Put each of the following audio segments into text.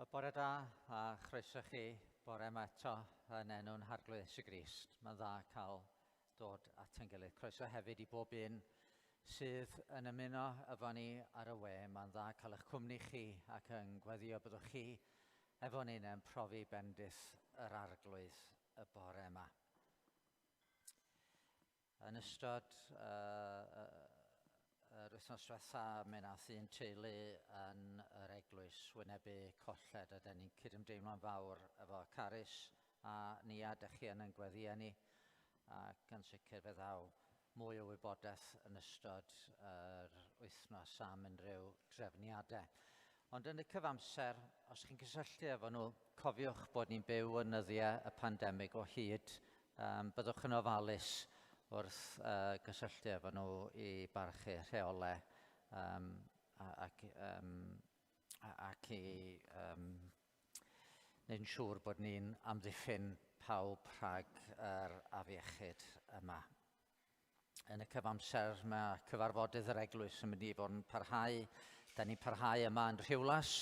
Wel, bore da a chroeso chi bore yma eto yn enw'n Harglwydd Iesu Grist. Mae'n dda cael dod at ein gilydd. Croeso hefyd i bob un sydd yn ymuno efo ni ar y we. Mae'n dda cael eich cwmni chi ac yn gweddio byddwch chi efo ni yn profi bendith yr Arglwydd y bore yma. Yn ystod uh, yr wythnos diwetha, mi nath un teulu yn yr eglwys wynebu colled a da ni'n cydymdeimlo'n fawr efo Carys a Nia, dych chi yn yn gweddio ni ac yn sicr fe ddaw mwy o wybodaeth yn ystod yr wythnos am unrhyw drefniadau. Ond yn y cyfamser, os chi'n cysylltu efo nhw, cofiwch bod ni'n byw yn nyddiau y pandemig o hyd. Byddwch yn ofalus wrth uh, gysylltu efo nhw i barchu rheolau um, ac, um, ac i um, wneud yn siŵr bod ni'n amddiffyn pawb rhag yr afiechyd yma. Yn y cyfamser, mae cyfarfodydd yr eglwys yn mynd i fod yn parhau. Da ni'n parhau yma yn Rhiwlas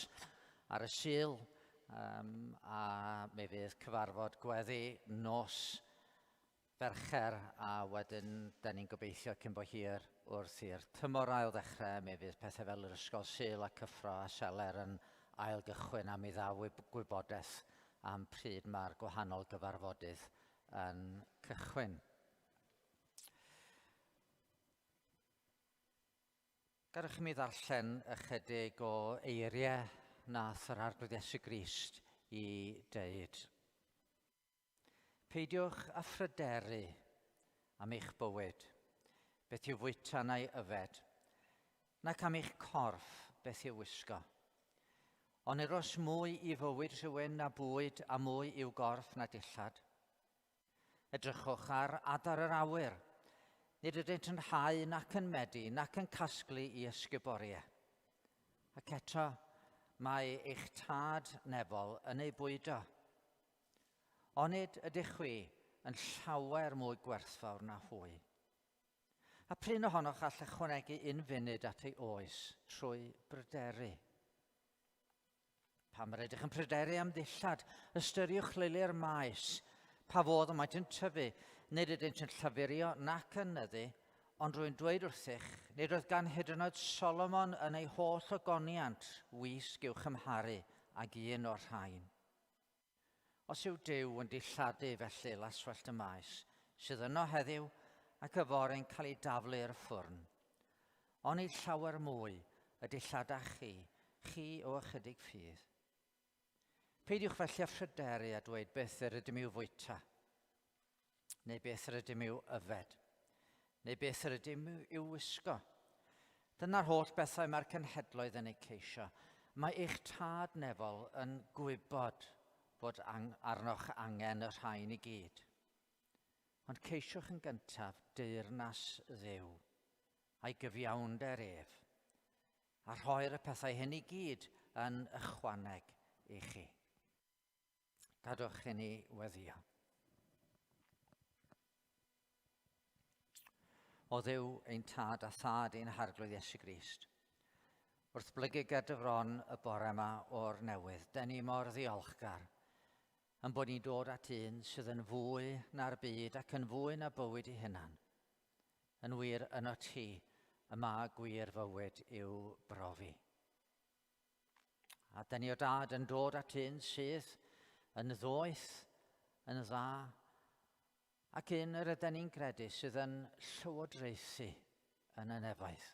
ar y Sul, um, a mi fydd cyfarfod gweddi nos Fercher, a wedyn da ni'n gobeithio cyn bo hir wrth i'r tymor ail ddechrau, mi fydd pethau fel yr ysgol Sul a cyffro a seler yn ail gychwyn a mi ddaw gwybodaeth am pryd mae'r gwahanol gyfarfodydd yn cychwyn. Gadewch i mi ddarllen ychydig o eiriau nath yr Arglwydd Iesu Grist i deud. Peidiwch â phryderu am eich bywyd, beth i'w fwyta na'i yfed, nac am eich corff, beth i'w wisgo. Ond nid oes mwy i fywyd rhywun na bwyd a mwy i'w gorff na dillad. Edrychwch ar adar yr awyr. Nid ydynt yn hau nac yn medi nac yn casglu i ysguboriau. Ac eto, mae eich tad nefol yn ei bwydo. Onid ydych chwi yn llawer mwy gwerthfawr na hwy? A prin ohonoch all ychwanegu un funud at ei oes trwy bryderu? Pam yr ydych yn pryderu am ddillad, ystyriwch lili'r maes, pa fodd y maent yn tyfu, nid ydynt yn llafurio nac yn nyddu, ond rwy'n dweud wrthych, nid oedd gan hyd yn oed Solomon yn ei holl ogoniant wisg i'w chymharu ag un o'r rhain. Os yw Duw yn dilladu felly laswellt y maes, sydd yno heddiw ac yfory'n cael ei daflu i'r ffwrn, onid llawer mwy y dilladach chi, chi o ychydig ffydd? Peidiwch felly â phryderu a dweud beth yr ydym i'w fwyta, neu beth yr ydym i'w yfed, neu beth yr ydym i'w wisgo. Dyna'r holl bethau mae'r cenhedloedd yn eu ceisio. Mae eich tad nefol yn gwybod fod ang arnoch angen y rhain i gyd. Ond ceisiwch yn gyntaf deyrnas Dduw a'i gyfiawnder ef, a rhoi'r y pethau hyn i gyd yn ychwaneg i chi. Gadwch i ni weddio. O Dduw, ein tad a thad ein harglwydd Iesu Grist, wrth blygu ger dy fron y bore yma o'r newydd, den ni mor ddiolchgar yn bod ni'n dod at un sydd yn fwy na'r byd ac yn fwy na bywyd ei hunan. Yn wir, yno ti y mae gwir fywyd i'w brofi. A dyn ni o dad yn dod at un sydd yn ddoeth, yn dda, ac un yr ydyn ni'n credu sydd yn llywodraethu yn y nefoedd.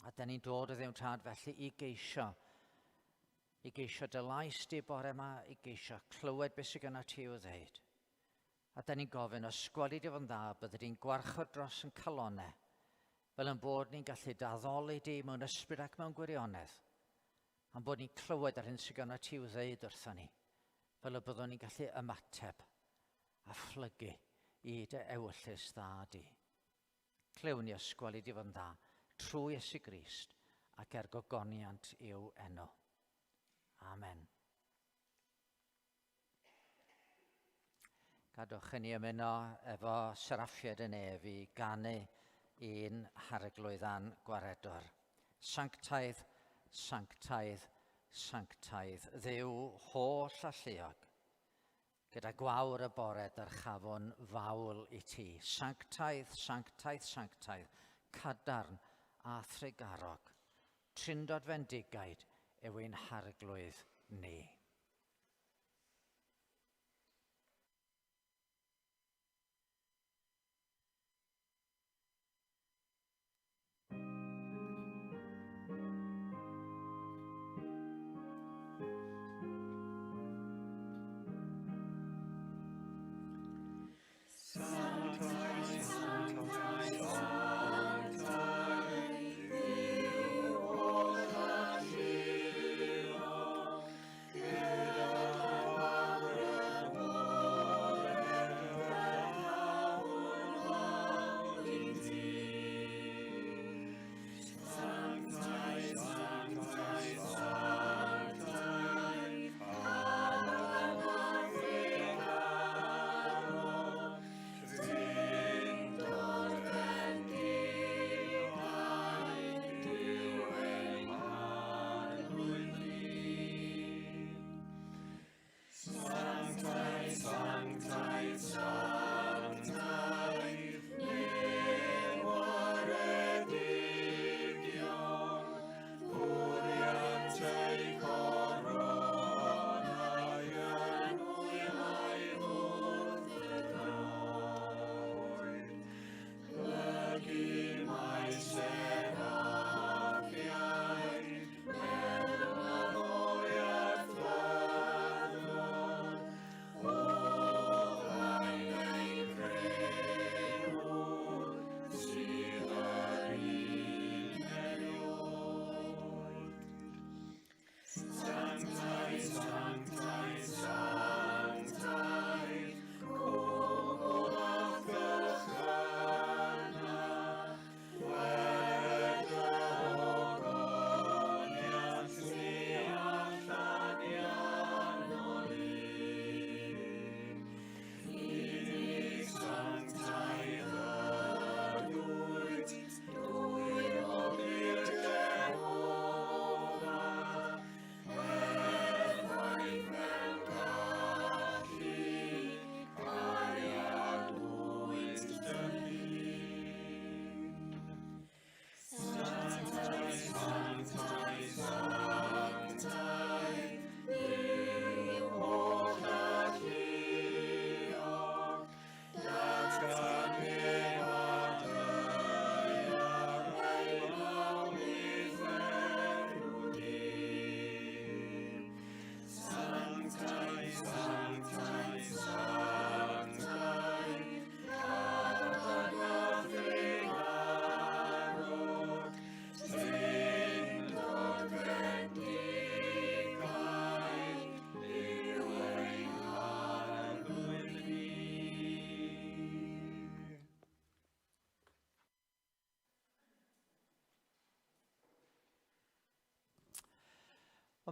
A dyn ni'n dod o ddim tad felly i geisio, i geisio dy lais di bore yma, i geisio clywed beth sydd gyda ti i'w ddeud. A da ni'n gofyn, os gweli di fo'n dda, bydde di'n gwarchod dros yn calonau, fel yn bod ni'n gallu daddoli di mewn ysbryd ac mewn gwirionedd, a'n bod ni'n clywed ar hyn sydd gyda ti i'w ddeud wrthon ni, fel y byddwn ni'n gallu ymateb a phlygu i dy ewyllys dda di. Clywn ni os gweli di fo'n dda, trwy Iesu Grist ac er gogoniant i'w enw. Amen. Gadwch i ni ymuno efo seraffiaid y nef i ganu un harglwydd a'n gwaredwr. Sanctaidd, sanctaidd, Sanctaidd, Dduw holl alluog, gyda gwawr y bore dyrchafwn fawl i ti. Sanctaidd, sanctaidd, sanctaidd, cadarn a thrugarog, trindod fendigaid yw ein harglwydd ni.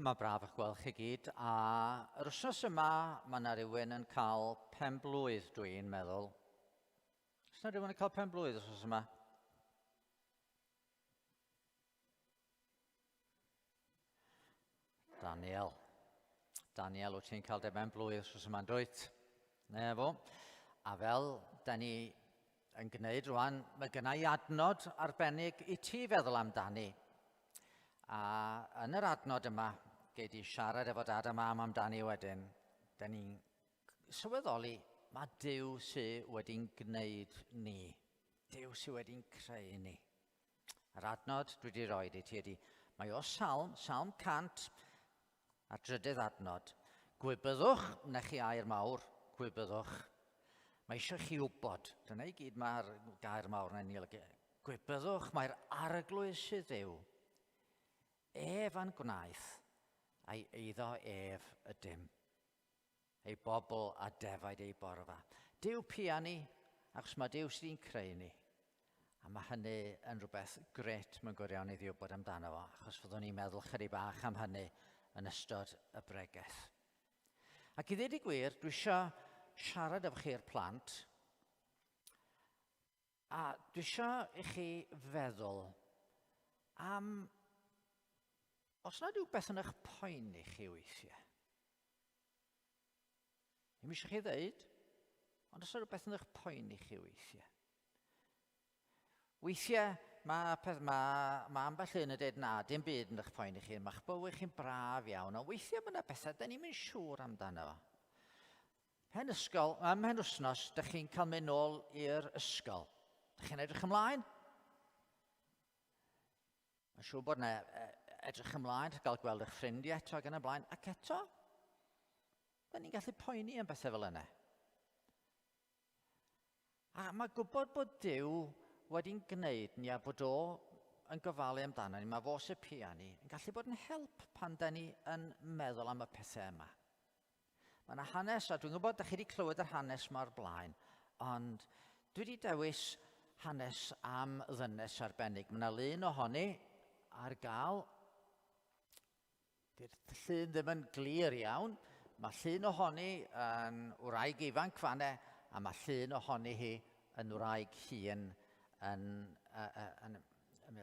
Wel, mae'n braf eich gweld chi gyd, a yr wythnos yma mae yna rhywun yn cael pen blwydd, dwi'n meddwl. Oes yna rhywun yn cael pen blwydd wythnos yma? Daniel. Daniel, wyt ti'n cael dy ben blwydd wythnos yma'n dwyt? Na fo. A fel da ni yn gwneud rwan, mae gynna i adnod arbennig i ti feddwl amdani. A yn yr adnod yma, gei di siarad efo dad a mam amdani wedyn, da ni'n sylweddoli mae Duw sydd wedi'n gwneud ni. Duw sydd wedi'n creu ni. Yr adnod dwi wedi rhoi i ti ydy, mae o Salm, Salm 100, a drydydd adnod. Gwybyddwch, na chi air mawr, gwybyddwch. Mae eisiau chi wybod, dyna i gyd mae'r gair mawr yna'n ei olygu. Gwybyddwch, mae'r arglwydd sydd Dduw. Ef a'n gwnaeth, a'i eiddo ef ydym. Ei bobl a defaid ei borfa. Duw pia ni, achos mae Duw sydd wedi'n creu ni. A mae hynny yn rhywbeth gret mewn gwirionedd i ddiwbod amdano fo, achos fyddwn ni'n meddwl chydig bach am hynny yn ystod y bregeth. Ac i ddweud y gwir, dwi eisiau siarad efo chi'r plant, a dwi eisiau i chi feddwl am. Os na rhywbeth yn eich poeni chi weithiau, ddim eisiau chi ddeud, ond os yna rhywbeth yn eich poeni chi weithiau. Weithiau mae, peth, mae, mae ambell un yn dweud na, dim byd yn eich poeni chi, mae'ch bywyd chi'n braf iawn, ond weithiau mae yna bethau, da ni'n mynd siŵr amdano fo. Pen ysgol, ym mhen wythnos, dych chi'n cael mynd nôl i'r ysgol. Dych chi'n edrych ymlaen? Mae'n siŵr bod yna edrych ymlaen, gael gweld eich ffrindiau eto ac yn y blaen. Ac eto, da ni'n gallu poeni am bethau fel yna. A mae gwybod bod Duw wedi'n gwneud ni a bod o yn gofalu amdano ni, mae fo sy'n pia ni, yn gallu bod yn help pan da ni yn meddwl am y pethau yma. Mae yna hanes, a dwi'n gwybod da chi wedi clywed yr hanes yma o'r blaen, ond dwi wedi dewis hanes am ddynes arbennig. Mae yna lun ohoni ar gael. Dy'r llun ddim yn glir iawn. Mae llun ohoni yn wraig ifanc fanne, a mae llun ohoni hi yn wraig hŷn yn, yn, yn, yn,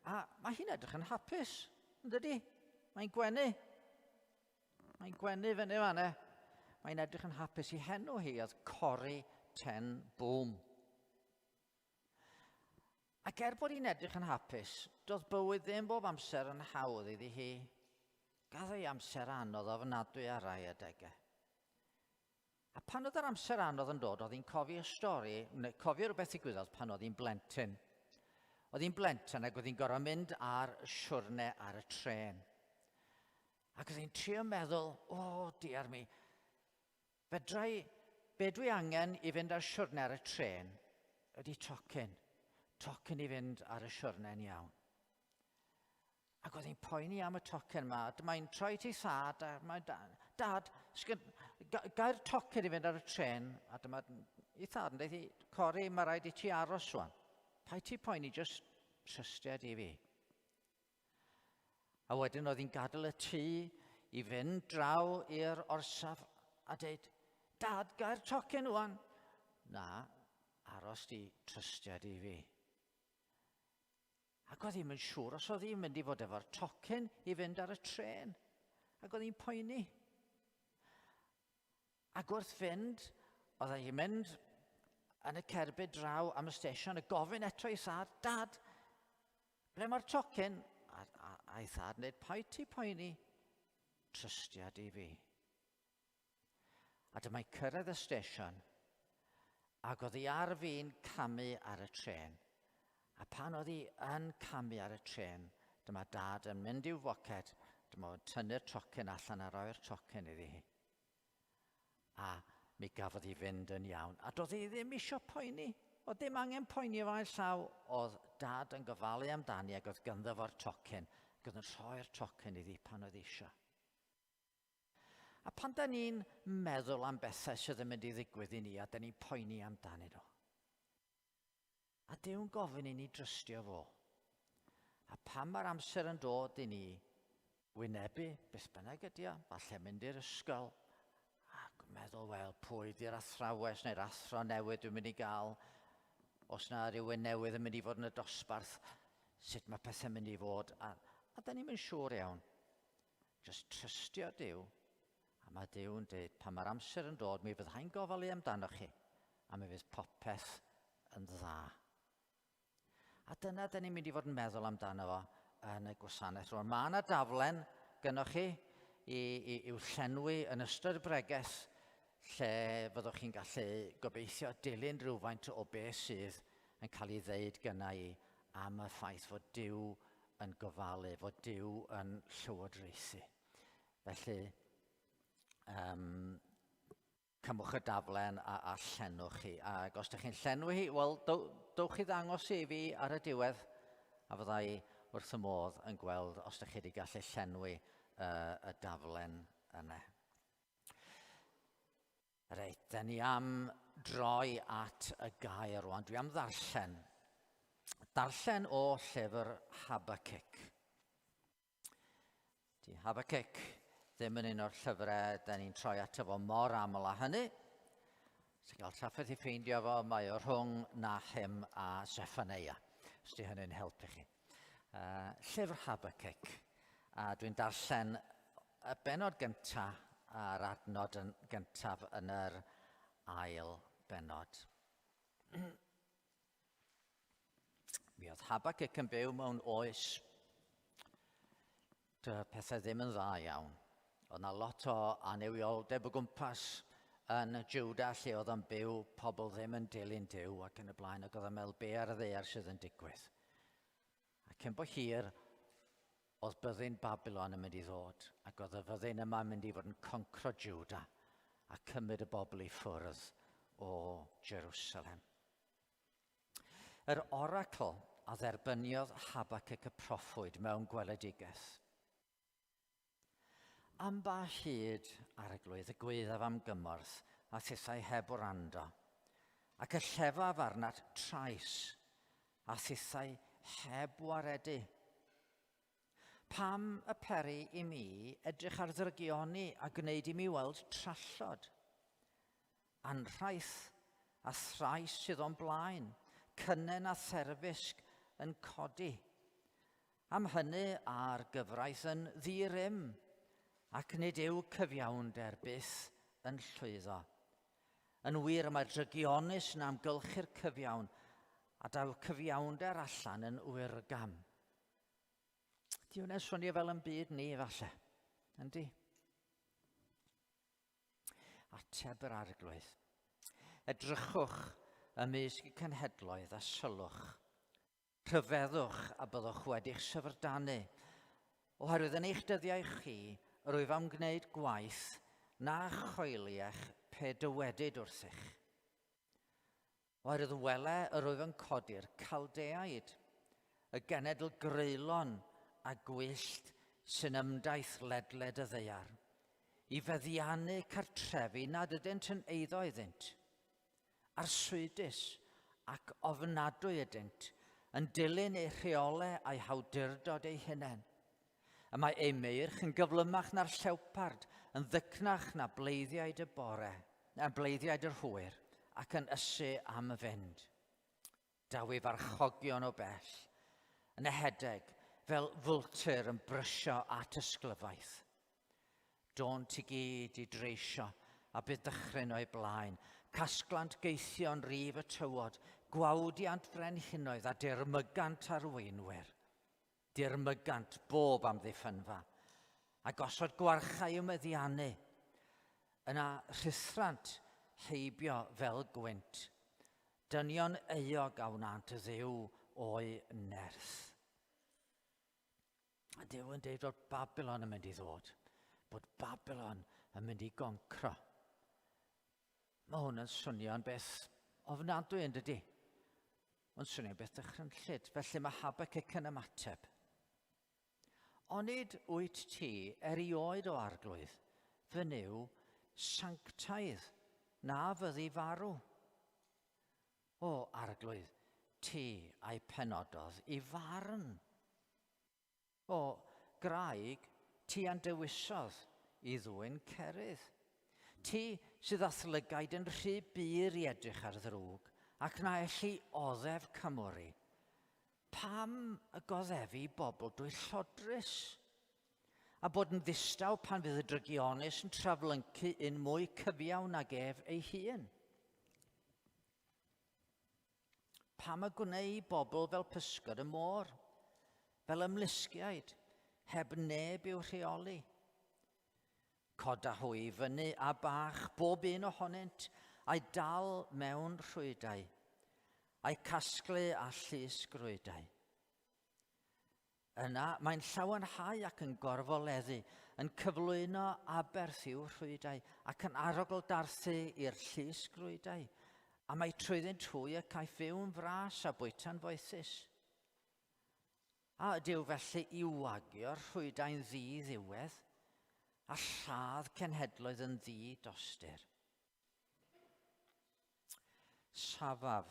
A mae hi'n edrych yn hapus, yn dydy? Mae'n gwenu. Mae'n gwenu fyny fan e. Mae'n edrych yn hapus i henw hi oedd Corrie ten Boom. Ac er bod hi'n edrych yn hapus, doedd bywyd ddim bob amser yn hawdd iddi hi. Gadd ei amser anodd ofnadwy ar rai adegau. A pan oedd yr amser anodd yn dod, oedd hi'n cofio stori, neu cofio rhywbeth ddigwyddodd pan oedd hi'n blentyn. Oedd hi'n blentyn ac oedd hi'n gorfod mynd ar siwrne ar y trên. Ac oedd hi'n trio meddwl, o, oh, diar mi, fedra i, be dwi angen i fynd ar siwrne ar y trên ydy tocyn. Tocyn i fynd ar y siwrne'n iawn. Ac oedd hi'n poeni am y tocyn yma. Dyma hi'n troi at ei thad, a mae dad, sgyn, gair tocyn i fynd ar y tren, a dyma ei thad yn dweud hi, Cori, mae rhaid i ti aros rwan. Paid ti poeni, just trystiad i fi. A wedyn oedd hi'n gadael y tŷ i fynd draw i'r orsaf a dweud, Dad, gair tocyn rwan. Na, aros di, trystiad i fi. Ac oedd hi'm yn siŵr os oedd hi'n mynd i fod efo'r tocyn i fynd ar y trên. Ac oedd hi'n poeni. Ac wrth fynd, oedd hi'n mynd yn y cerbyd draw am y stesion a gofyn eto i thad, Dad, ble mae'r tocyn? A, a, a'i thad yn dweud, paid ti poeni, trystiad i fi. A dyma'i cyrraedd y stesion, ac oedd hi ar fin camu ar y trên. A pan oedd hi yn camu ar y trên, dyma dad yn mynd i'w foced, dyma o'n tynnu'r tocyn allan a roi'r tocyn iddi hi. A mi gafodd hi fynd yn iawn. A doedd hi ddim eisiau poeni. Oedd ddim angen poeni o flaen llaw. Oedd dad yn gofalu amdani ac oedd ganddo fo'r tocyn. Ac oedd yn rhoi'r tocyn iddi pan oedd eisiau. A pan da ni'n meddwl am bethau sydd yn mynd i ddigwydd i ni a da ni'n poeni amdanyn nhw, a Duw'n gofyn i ni drystio fo. A pan mae'r amser yn dod i ni wynebu beth bynnag ydy o, falle mynd i'r ysgol, ac meddwl, wel, pwy di'r athrawes neu'r athro newydd dwi'n mynd i gael, os na rhywun newydd yn mynd i fod yn y dosbarth, sut mae pethau'n mynd i fod, a, a da ni'n mynd siŵr iawn. Jyst trystio Duw, a mae Duw yn dweud, pan mae'r amser yn dod, mi fyddai'n gofalu amdanoch chi, a mi fydd popeth yn dda. A dyna dyn ni'n mynd i fod yn meddwl amdano fo yn y gwasanaeth rwan. Mae yna daflen gynnwch chi i, i, i'w llenwi yn ystod y bregeth lle fyddwch chi'n gallu gobeithio dilyn rhywfaint o beth sydd yn cael ei ddeud gynna i am y ffaith fod Duw yn gofalu, fod Duw yn llywodraethu. Felly, um, cymwch y daflen a, a llenwch chi. Ac os ydych chi'n llenwi hi, wel, dowch chi ddangos i fi ar y diwedd, a fyddai wrth y modd yn gweld os ydych chi wedi gallu llenwi uh, y daflen yna. Reit, da ni am droi at y gair rwan. Dwi am ddarllen. Darllen o llyfr Habacuc. Di Habacuc ddim yn un o'r llyfrau da ni'n troi ato fo mor aml â hynny. Sy'n cael trafferth i ffeindio fo, mae o rhwng Nahum a Zephaniah. Os di hynny'n helpu chi. Uh, llyfr Habacuc. A dwi'n darllen y benod gyntaf a'r adnod yn gyntaf yn yr ail benod. Mi oedd Habakkuk yn byw mewn oes dy pethau ddim yn dda iawn. Oedd na lot o anewioldeb o gwmpas yn Juda lle oedd o'n byw, pobl ddim yn dilyn Duw ac yn y blaen, ac oedd o'n meddwl be ar y ddaear sydd yn digwydd. A cyn bo hir, oedd byddin Babylon yn mynd i ddod, ac oedd y fyddin yma yn mynd i fod yn concro Juda a cymryd y bobl i ffwrdd o Jerusalem. Yr oracl a dderbyniodd Habacuc y proffwyd mewn gweledigaeth. Am ba hyd, arglwydd, y gwyddaf am gymorth, a thithau heb wrando, ac y llefaf arnat trais, a thithau heb waredu. Pam y peri i mi edrych ar ddrygioni a gwneud i mi weld trallod? Anrhaith a thrais sydd o'n blaen, cynnen a therfysg yn codi. Am hynny a'r gyfraith yn ddi-rym, ac nid yw cyfiawnder byth yn llwyddo. Yn wir, mae'r drygionus yn amgylchu'r cyfiawn, a daw cyfiawnder allan yn wyrgam. Di hwnna'n swnio fel yn byd ni, falle? Yndi? Ateb yr Arglwydd. Edrychwch ymysg y cenhedloedd a sylwch. Rhyfeddwch a byddwch wedi'ch syfrdanu, oherwydd yn eich dyddiau chi, yr wyf am gwneud gwaith na choeliech pe dywedyd wrthych. Oherwydd wele yr wyf yn codi'r Caldeaid, y genedl greulon a gwyllt sy'n ymdaith ledled y ddaear, i feddiannu cartrefi nad ydynt yn eiddo iddynt. Arswydus ac ofnadwy ydynt, yn dilyn eu rheolau a'u hawdurdod eu hunain. Y mae eu meirch yn gyflymach na'r llewpard, yn ddycnach na bleiddiaid y bore, na bleiddiaid yr hwyr, ac yn ysu am y fynd. Daw ei farchogion o bell, yn ehedeg, fel fwltur yn brysio at ysglyfaeth. Dônt i gyd i dreisio, a bydd dychryn o'i blaen. Casglant geithion rif y tywod, gwawdiant frenhinoedd a dirmygant arweinwyr. Dirmygant bob amddiffynfa, a gosod gwarchau i'w meddiannu. Yna rhuthrant heibio fel gwynt. Dynion euog a wnânt y dduw o'i nerth. A Duw yn deud bod Babylon yn mynd i ddod, bod Babylon yn mynd i goncro. Mae hwn yn swnio'n beth ofnadwy yn dydy? Mae'n swnio'n beth dychrynllyd. Felly mae Habacuc yn ymateb. Onid wyt ti erioed o arglwydd, fy Nuw, sanctaidd, na fyddi farw? O arglwydd, ti a'i penododd i farn. O, graig, ti a'n dewisodd i ddwyn cerydd. Ti sydd â'th lygaid yn rhy bur i edrych ar ddrwg, ac na elli oddef cymwri. Pam y goddefi bobl dwyllodrus? A bod yn ddistaw pan fydd y drygionus yn traflyncu un mwy cyfiawn nag ef ei hun? Pam y gwnei bobl fel pysgod y môr, fel ymlusgiaid, heb neb i'w rheoli? Coda hwy i fyny a bach, bob un ohonynt, a'i dal mewn rhwydau, a'i casglu â llys grwydau. Yna, mae'n llawenhau ac yn gorfoleddu, yn cyflwyno aberth i'w rhwydau ac yn arogl-darthu i'r llys grwydau, a mae trwyddynt hwy y caiff fyw'n fras a bwyta'n foethus. A ydyw felly i wagio'r rhwydau'n ddi-ddiwedd, a lladd cenhedloedd yn ddi-dostur? Safaf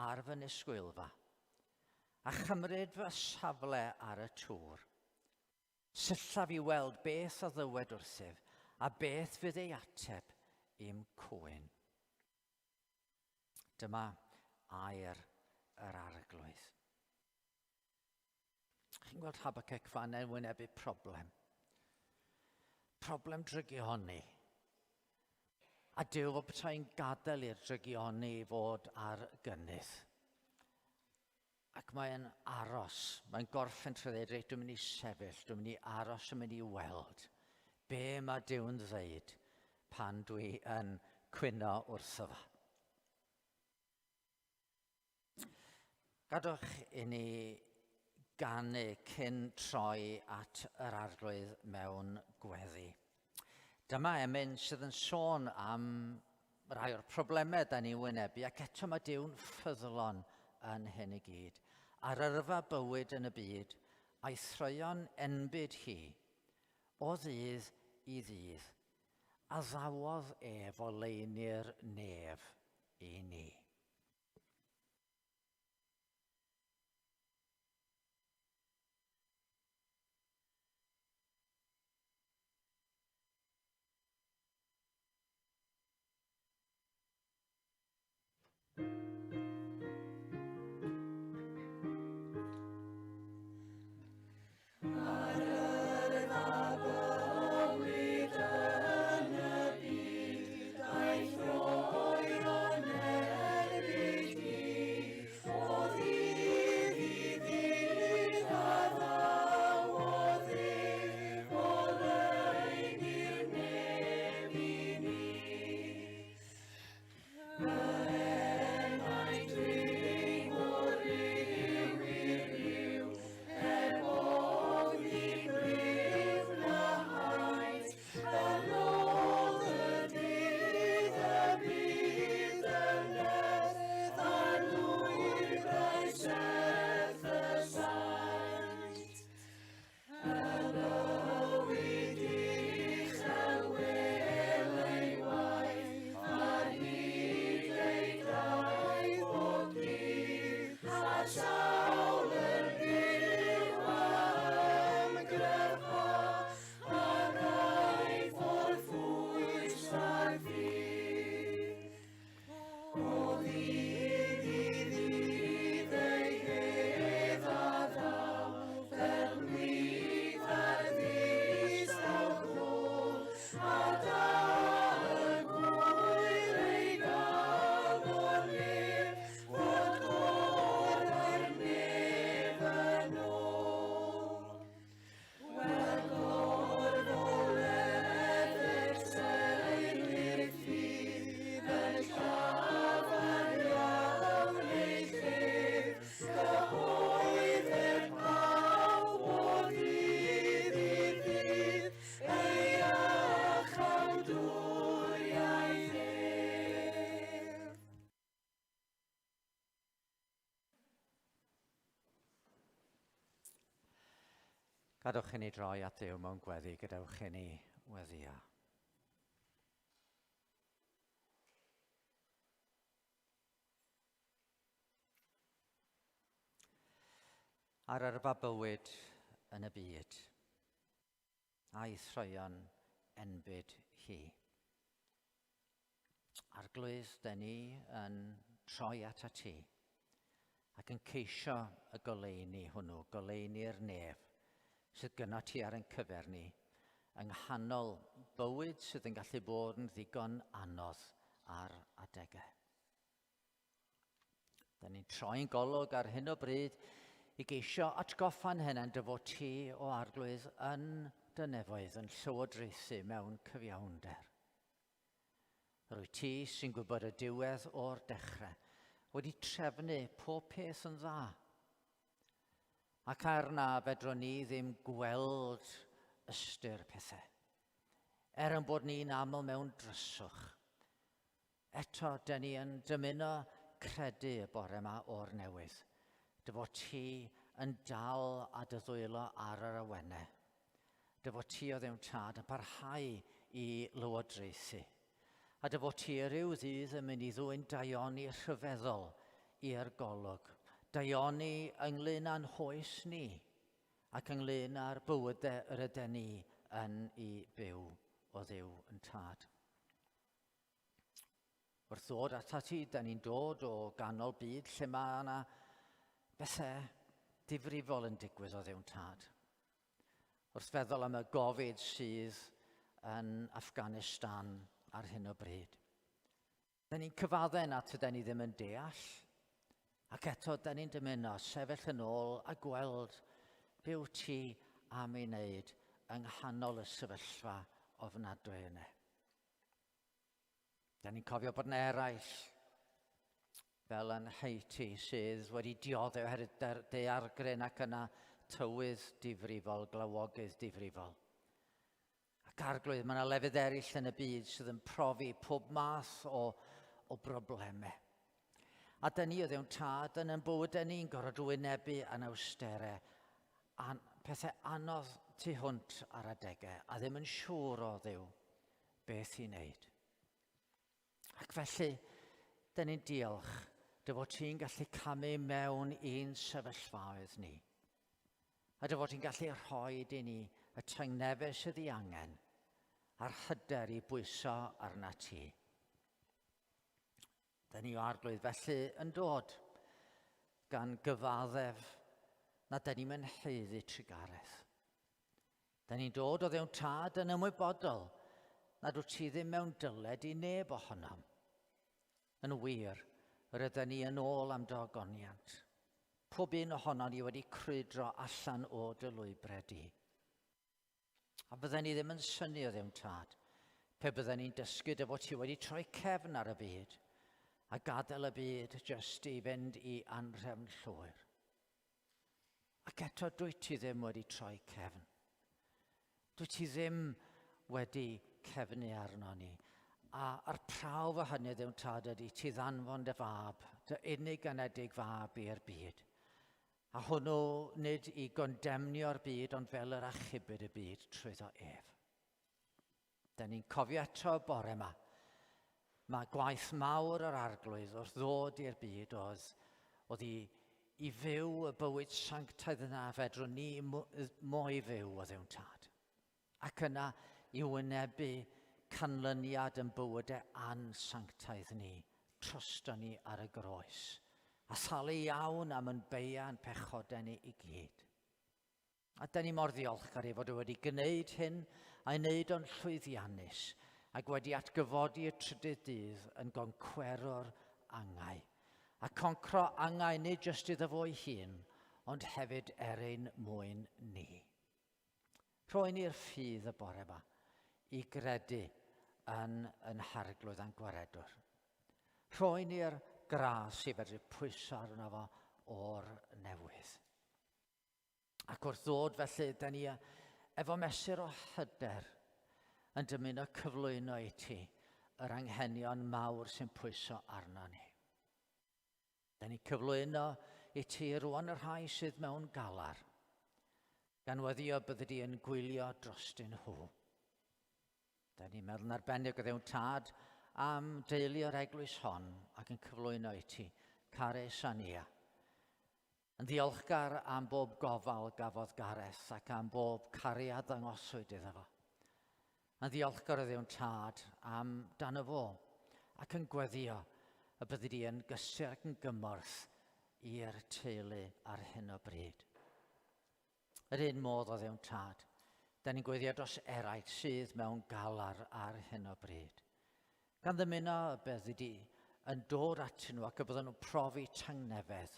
ar fy nisgwylfa, a chymryd fy safle ar y tŵr. Syllaf i weld beth a ddywed wrthyf, a beth fydd ei ateb i'm cwyn. Dyma air yr arglwydd. Chi'n gweld Habakkuk fan yn wynebu problem. Problem drygioni. A Duw fod petai'n gadael i'r drygioni fod ar gynnydd. Ac mae'n aros, mae'n gorffen trwy ddweud, reit, dwi'n mynd i sefyll, dwi'n mynd i aros, dwi'n mynd i weld be mae Duw'n ddeud pan dwi yn cwyno wrtho fo. Gadwch i ni ganu cyn troi at yr Arglwydd mewn gweddi. Dyma emyn sydd yn sôn am rai o'r problemau da ni'n wynebu ac eto mae Duw'n ffyddlon yn hyn i gyd. Ar yrfa bywyd yn y byd, a'i throeon enbyd hi, o ddydd i ddydd, addawodd ef oleuni'r nef i ni. Ar yrfa bywyd yn y byd, aeth roeon erbyd hi, o ddydd i ddydd a ddawodd ef oleuni'r nef i ni. O ddydd i ddydd ei hedd a ddaw, fel gwlith ar ddistaw ddôl, a da y gŵyr ei gael o'r nef, fod gorau'r nef yn ôl. Wel gorfoledd y teulu'r ffydd yn llafar iawn ei llef, cyhoeddir pawb o ddydd i ddydd ei iachawdwriaeth ef. Gadewch i ni droi at Dduw mewn gweddi, gadewch i ni weddio. Ar yrfa bywyd yn y byd, a'i throion enbyd hi. Arglwydd, dyn ni yn troi at a ti ac yn ceisio y goleuni hwnnw, goleuni'r nef, sydd gyda ti ar ein cyfer ni, yng nghanol bywyd sydd yn gallu bod yn ddigon anodd ar adegau. Da ni'n troi'n golwg ar hyn o bryd i geisio atgoffa'n hunain dy fod ti o Arglwydd yn dy nefoedd yn llywodraethu mewn cyfiawnder. Rwy ti sy'n gwybod y diwedd o'r dechrau wedi trefnu pob peth yn dda. Ac er na fedrwn ni ddim gweld ystyr pethau, er yn bod ni'n aml mewn dryswch, Eto, dyn ni yn dymuno credu y bore yma o'r newydd, dy fod ti yn dal a dy ddwylo ar yr awenau. Dy fod ti o Dduw Tad yn parhau i lywodraethu. A dy fod ti ryw ddydd yn mynd i ddwyn daioni rhyfeddol i'r golwg. Daioni ynglyn â'n hoes ni ac ynglyn â'r bywydau yr ydyn ni yn ei byw o Dduw yn Tad. Wrth ddod atat ti, da ni'n dod o ganol byd lle mae yna bethau difrifol yn digwydd o Dduw'n Tad. Wrth feddwl am y gofid sydd yn Afghanistan ar hyn o bryd. Da ni'n cyfadde na tyda ni ddim yn deall, ac eto da ni'n dymuno sefyll yn ôl a gweld be wyt ti am ei wneud yng nghanol y sefyllfa ofnadwy yna. Da ni'n cofio bod yna eraill fel yn Haiti sydd wedi dioddef oherwydd daeargryn ac yna tywydd difrifol, glawogydd difrifol. Ac arglwydd, mae yna lefydd eraill yn y byd sydd yn profi pob math o, o broblemau. A dyn ni o ddewn tad yn yn bywydau ni'n gorfod wynebu anawsterau, an, pethau anodd tu hwnt ar adegau, a ddim yn siŵr o ddiw beth i wneud. Ac felly, dyn ni'n diolch dy fod ti'n gallu camu mewn i'n sefyllfaoedd ni. A dy fod ti'n gallu rhoi i ni y tangnefedd sydd ei angen a'r hyder i bwyso arna ti. Dyn ni o arglwydd felly yn dod gan gyfaddef na dyn ni'n mynd haeddu trugaredd. Dyn ni'n dod o ddewn tad yn ymwybodol nad wyt ti ddim mewn dyled i neb ohonom. Yn wir, rydyn ni yn ôl am dy ogoniant. Pob un ohonon ni wedi crwydro allan o dy lwybrau di. A bydden ni ddim yn synnu o ddim tad, pe bydden ni'n dysgu dy fod ti wedi troi cefn ar y byd a gadael y byd jyst i fynd i anrhefn llwyr. Ac eto dwyt ti ddim wedi troi cefn. Dwyt ti ddim wedi cefnu arno ni. A a'r prawf o hynny ddim tad ydy ti ddanfon dy fab, dy unig anedig fab i'r byd. A hwnnw nid i gondemnio'r byd, ond fel yr achubyd y byd trwyddo ef. Da ni'n cofio eto y bore yma. Mae gwaith mawr yr arglwydd wrth ddod i'r byd oedd, oedd i, i fyw y bywyd sanctaidd yna fedrwn ni mo'i fyw o ddewn tad. Ac yna i wynebu canlyniad yn bywydau ansanctaidd ni, trosto ni ar y groes, a thalu iawn am yn beiau'n pechodau ni i gyd. A da ni mor ddiolchgar ei fod o wedi gwneud hyn a'i wneud o'n llwyddiannus ac wedi atgyfodi y trydydd dydd yn goncwerwr angau. A concro angau nid jyst iddo fo'i hun, ond hefyd er ein mwyn ni. Rhoi ni'r ffydd y bore yma i gredu yn yn harglwydd a'n gwaredwr. Rhoi ni'r gras i fedru pwyso arno fo o'r newydd. Ac wrth ddod felly, da ni efo mesur o hyder yn dymuno cyflwyno i ti yr anghenion mawr sy'n pwyso arno ni. Da ni cyflwyno i ti rwan y rhai sydd mewn galar, gan weddio byddi di yn gwylio drostyn nhw. Da ni'n meddwl yn arbennig o ddewn tad am deulu o'r eglwys hon ac yn cyflwyno i ti, Carys a Nia. Yn ddiolchgar am bob gofal gafodd Gareth ac am bob cariad ddangoswyd iddo fo. Yn ddiolchgar o ddewn tad am dan y fo ac yn gweddio y byddi di yn gysur ac yn gymorth i'r teulu ar hyn o bryd. Yr un modd o ddewn tad, da ni'n gweddio dros eraill sydd mewn galar ar hyn o bryd. Gan ddymuno y byddi di yn dod atyn nhw ac y bydden nhw'n profi tangnefedd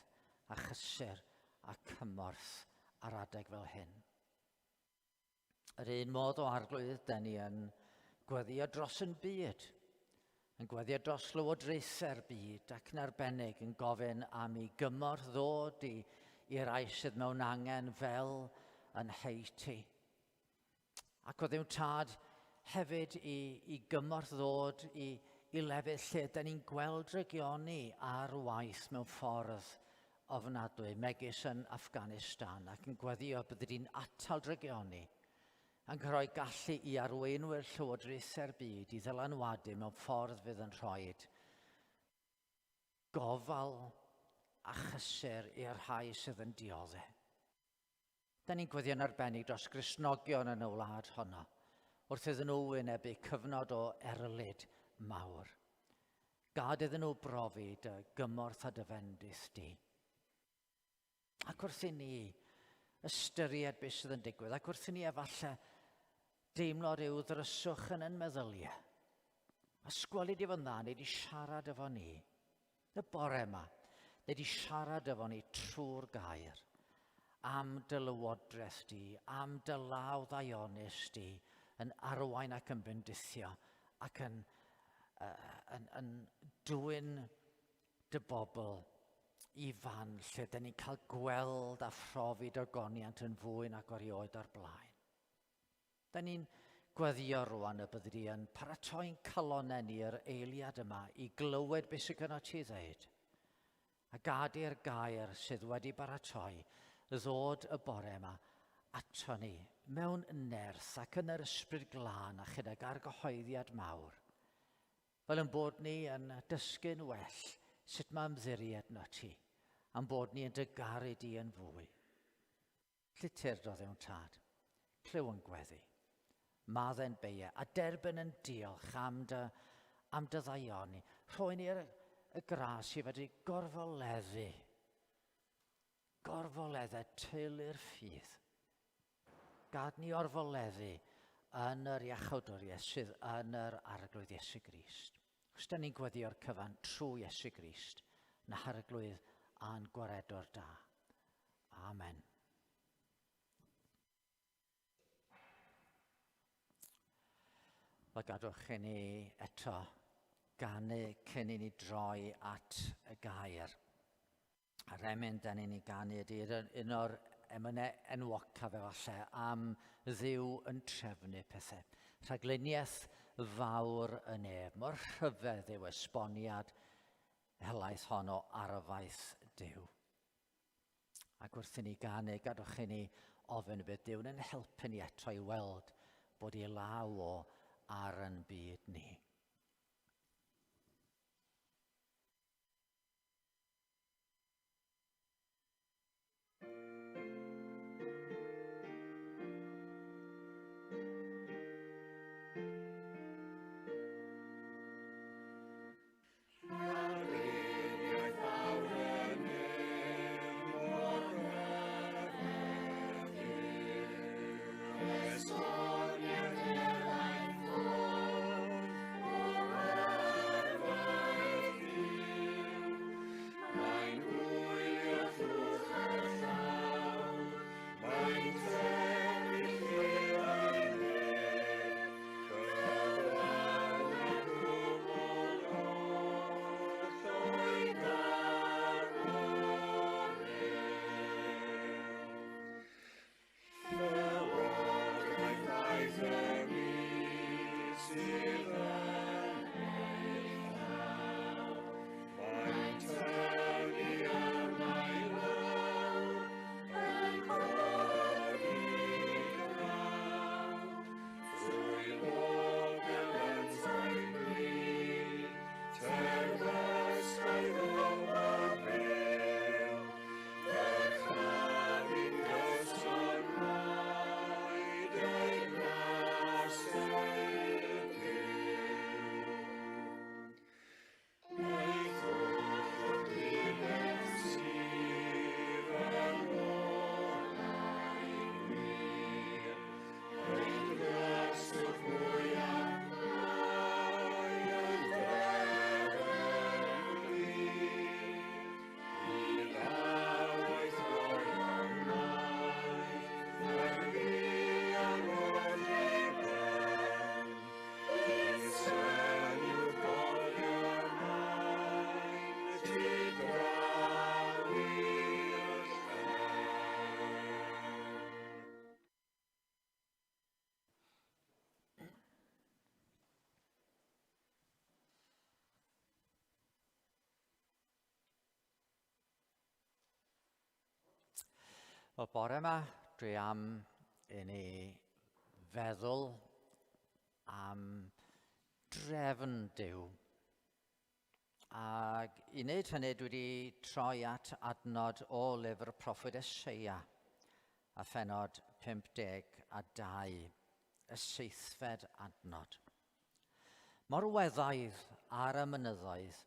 a chysur a cymorth ar adeg fel hyn. Yr un modd o arglwydd, da ni yn gweddio dros yn byd, yn gweddio dros lywodraethau'r byd ac yn arbennig yn gofyn am i gymorth ddod i, i rai sydd mewn angen fel yn Haiti. Ac o ddiw tad hefyd i, i gymorth ddod i, i lefydd lle da ni'n gweld rygioni ar waith mewn ffordd ofnadwy, megis yn Afghanistan, ac yn gweddio byddi di'n atal drygioni, yn rhoi gallu i arweinwyr llywodraethau'r byd i ddylanwadu mewn ffordd fydd yn rhoi gofal a chysur i'r rhai sydd yn diodde. Da ni'n gweddio'n arbennig dros Gristnogion yn y wlad honno, wrth iddyn nhw wynebu cyfnod o erlid mawr. Gad iddyn nhw brofi dy gymorth a dy fendith di. Ac wrth i ni ystyried beth sydd yn digwydd, ac wrth i ni efallai deimlo rhyw ddryswch yn yn meddyliau, a sgweli di fod yn dda, neu di siarad efo ni, y bore yma, neu di siarad efo ni trwy'r gair, am dy lywodraeth di, am dy law ddaionus di, yn arwain ac yn bendithio, ac yn, uh, yn, yn dwyn dy bobl i fan lle dyn ni'n cael gweld a phrofi dogoniant yn fwy nag erioed o'r blaen. Da ni'n gweddio rwan y byddi di yn paratoi'n calonau ni yr eiliad yma i glywed beth sydd gyda ti ddeud. A gad i'r gair sydd wedi baratoi ddod y bore yma ato ni mewn nerth ac yn yr ysbryd glân a chydag argyhoeddiad mawr. Fel ein bod ni yn dysgu'n well sut mae ymddiried na ti, a'n bod ni yn dy garu di yn fwy. Lle tyrdodd ewn tad, clyw yn gweddi, madde'n beie, a derbyn yn diolch am dy, am dy ddaioni. Rhoi ni'r y gras i fedru gorfoleddu, gorfoleddu teulu'r ffydd. Gad ni orfoleddu yn yr iachawdwriaeth sydd yn yr Arglwydd Iesu Grist. Os da ni'n gweddio'r cyfan trwy Iesu Grist, na Harglwydd a'n gwaredwr da. Amen. Wel, gadwch i ni eto ganu cyn i ni droi at y gair. A'r emyn da ni'n ei ganu ydy un o'r emynau enwocaf efallai am Dduw yn trefnu pethau. Rhagluniaeth fawr y nef. Mor rhyfedd yw esboniad helaeth hon o arfaeth Duw. Ac wrth i ni ganu, gadwch i ni ofyn y bydd Duw'n yn helpu ni eto i weld bod ei law o ar yn byd ni. Wel, bore yma, dwi am i ni feddwl am drefn Duw. Ac i wneud hynny, dwi wedi troi at adnod o lyfr proffwyd Eseia a phenod 52, y seithfed adnod. Mor weddaidd ar y mynyddoedd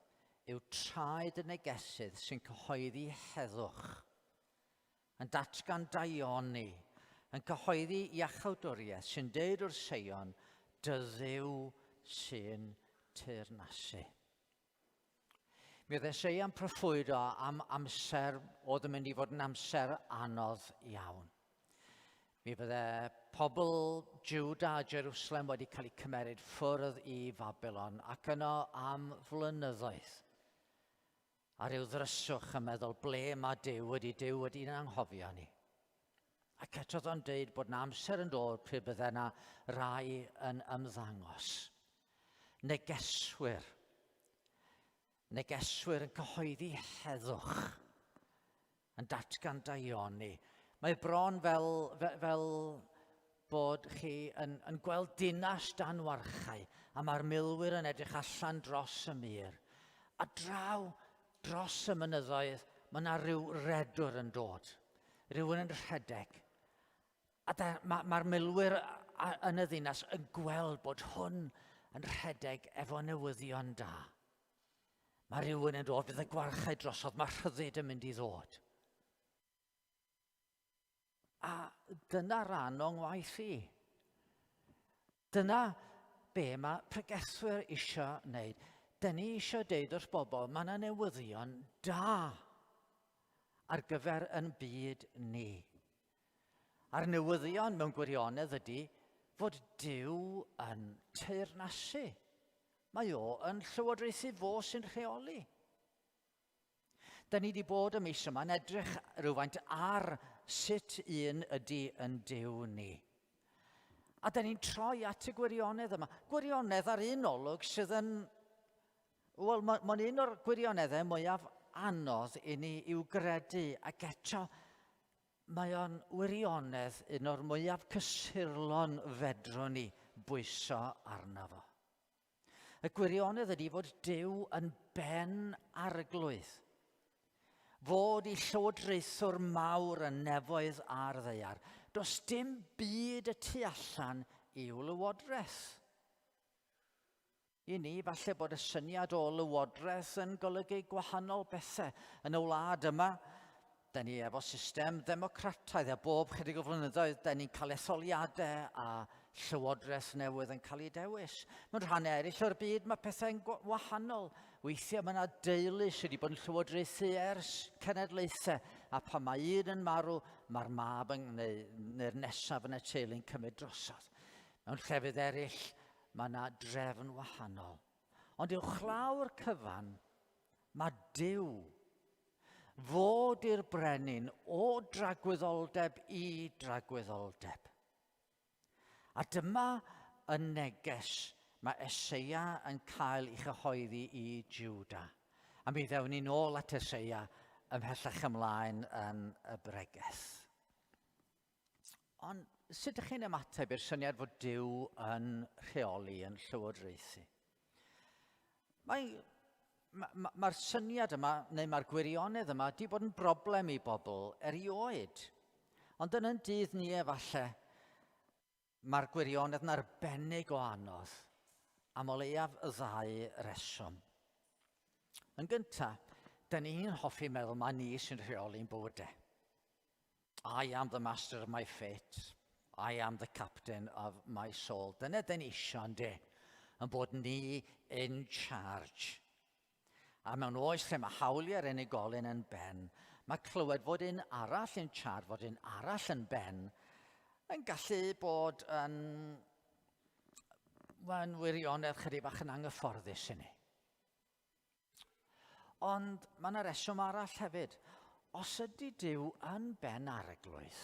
yw traed y negesydd sy'n cyhoeddi heddwch. yn datgan daioni, yn cyhoeddi iachawdwriaeth sy'n deud wrth Seion, dy Dduw sy'n teyrnasu. Mi oedd Eseia'n proffwydo am amser oedd yn mynd i fod yn amser anodd iawn. Mi fydde pobl Juda a Jerusalem wedi cael eu cymeryd ffwrdd i Fabilon ac yno am flynyddoedd. A rhyw ddryswch yn meddwl ble mae Duw wedi Duw wedi'n anghofio ni. Ac eto oedd o'n deud bod na amser yn dod pryd bydde yna rai yn ymddangos. Negeswyr. Negeswyr yn cyhoeddi heddwch. Yn datgan daioni. Mae bron fel, fel, fel bod chi yn, yn gweld dinas dan warchau a mae'r milwyr yn edrych allan dros y mur. A draw dros y mynyddoedd mae yna rhyw redwr yn dod. Rhywun yn rhedeg. A mae'r ma, ma milwyr yn y ddinas yn gweld bod hwn yn rhedeg efo newyddion da. Mae rhywun yn dod, fydd y gwarchau drosodd, mae rhyddid yn mynd i ddod. A dyna ran o'n ngwaith i. Dyna be mae pregethwyr eisiau wneud. Dyn ni eisiau deud wrth bobl, mae yna newyddion da ar gyfer yn byd ni. A'r newyddion mewn gwirionedd ydy fod Duw yn teyrnasu. Mae o yn llywodraethu fo sy'n rheoli. Da ni wedi bod y mis yma yn edrych rhywfaint ar sut un ydy yn Duw ni. A da ni'n troi at y gwirionedd yma. Gwirionedd ar un olwg sydd yn... Wel, mae'n ma un o'r gwirioneddau mwyaf anodd i ni i'w gredu ac eto mae o'n wirionedd un o'r mwyaf cysurlon fedrwn ni bwyso arno fo. Y gwirionedd ydy fod Duw yn ben arglwydd. Fod i llywodraethwr mawr y nefoedd a'r ddaear. Does dim byd y tu allan i'w lywodraeth. I ni, falle bod y syniad o lywodraeth yn golygu gwahanol bethau. Yn y wlad yma, da ni efo system ddemocrataidd a bob chydig o flynyddoedd da ni'n cael etholiadau a llywodraeth newydd yn cael ei dewis. Mewn rhannau eraill o'r byd mae pethau'n wahanol. Weithiau mae yna deulu sydd wedi bod yn llywodraethu ers cenedlaethau a pan mae un yn marw mae'r mab yn, neu, neu'r nesaf yn y teulu'n cymryd drosodd. Mewn llefydd eraill mae yna drefn wahanol. Ond uwchlaw'r cyfan mae Duw fod i'r brenin o dragwyddoldeb i dragwyddoldeb. A dyma y neges mae Eseia yn cael ei chyhoeddi i Juda. A mi ddewn ni'n ôl at Eseia ymhellach ymlaen yn y bregeth. Ond sut ydych chi'n ymateb i'r syniad fod Duw yn rheoli, yn llywodraethu? Mae mae'r ma, ma syniad yma, neu mae'r gwirionedd yma, di bod yn broblem i bobl erioed. Ond yn yn dydd ni efallai, mae'r gwirionedd yn arbennig o anodd am o leiaf y ddau reswm. Yn gyntaf, dyn ni'n hoffi meddwl mae ni sy'n rheoli'n bywydau. I am the master of my fate. I am the captain of my soul. Dyna dyn ni isio, ynddi? Yn bod ni in charge. A mewn oes lle mae hawliau'r unigolyn yn ben, mae clywed fod un arall in charge, fod un arall yn ben, yn gallu bod yn, mae'n wirionedd chydig bach yn anghyfforddus i ni. Ond mae yna reswm arall hefyd. Os ydy Duw yn ben arglwydd,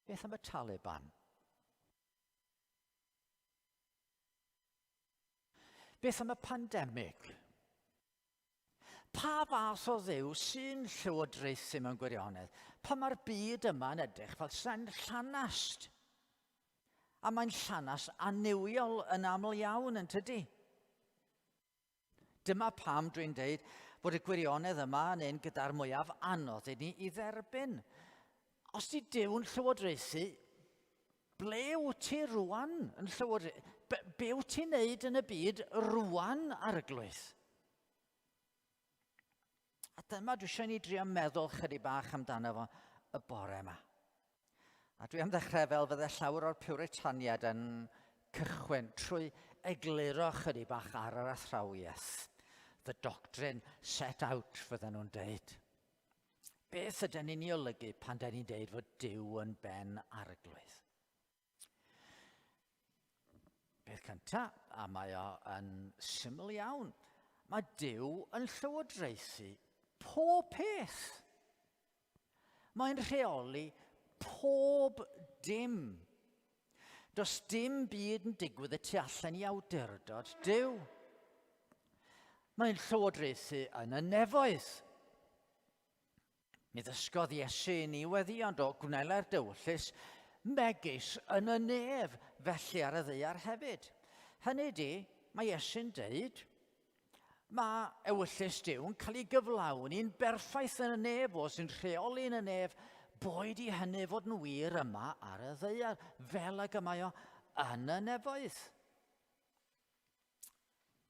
beth am y Taliban? Beth am y pandemig? Pa fath o ddew sy'n llywodraethu mewn gwirionedd? Pa mae'r byd yma yn edrych fel sy'n llanast? A mae'n llanast annuwiol yn aml iawn yn tydi? Dyma pam dwi'n deud bod y gwirionedd yma yn un gyda'r mwyaf anodd i ni i dderbyn. Os di Duw'n llywodraethu, ble wyt ti rwan yn llywodraethu? Be, be wyt ti'n neud yn y byd rwan, arglwydd? A A dyma dwi eisiau ni drio meddwl chydig bach amdano fo y bore yma. A dwi am ddechrau fel fydde llawer o'r Puritaniaid yn cychwyn trwy egluro chydig bach ar yr athrawiaeth. The doctrine set out, fydden nhw'n deud. Beth ydyn ni'n ei olygu pan dyn ni'n deud fod Duw yn ben arglwydd? Peth cyntaf, a mae o yn syml iawn, mae Duw yn llywodraethu pob peth. Mae'n rheoli pob dim. Does dim byd yn digwydd y tu allan i awdurdod Duw. Mae'n llywodraethu yn y nefoedd. Mi ddysgodd Iesu i ni weddi, ond o gwnelai'r dywyllys megis yn y nef, felly ar y ddaear hefyd. Hynny di, mae Iesu'n deud, mae ewyllys Duw yn cael ei gyflawni'n berffaith yn y nef, o sy'n rheoli yn y nef, boed i hynny fod yn wir yma ar y ddaear, fel ag y mae o yn y nefoedd.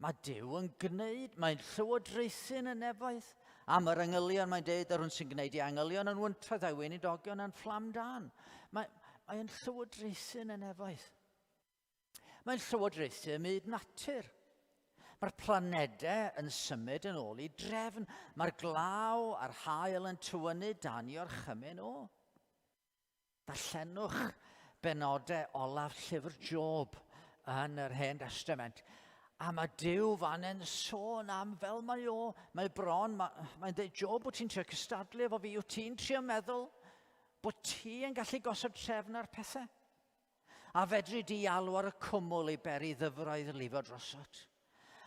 Mae Duw yn gwneud, mae'n llywodraethu yn y nefoedd. Am yr angylion, mae'n deud, yr hwn sy'n gwneud i angylion yn wyntoedd a'i weinidogion yn fflam dan. Mae, mae'n llywodraethu yn y nefoedd. Mae'n llywodraethu ym myd natur. Mae'r planedau yn symud yn ôl i drefn. Mae'r glaw a'r haul yn tywynnu dan i orchymyn o. Darllenwch benodau olaf llyfr Job yn yr Hen Testament. A mae Duw fan yn sôn am fel mae o, mae bron, mae'n mae dweud, Job, wyt ti'n trio cystadlu efo fi, wyt ti'n trio meddwl bod ti yn gallu gosod trefn ar pethau? A fedri di alw ar y cwmwl i beri ddyfroedd lifo drosot?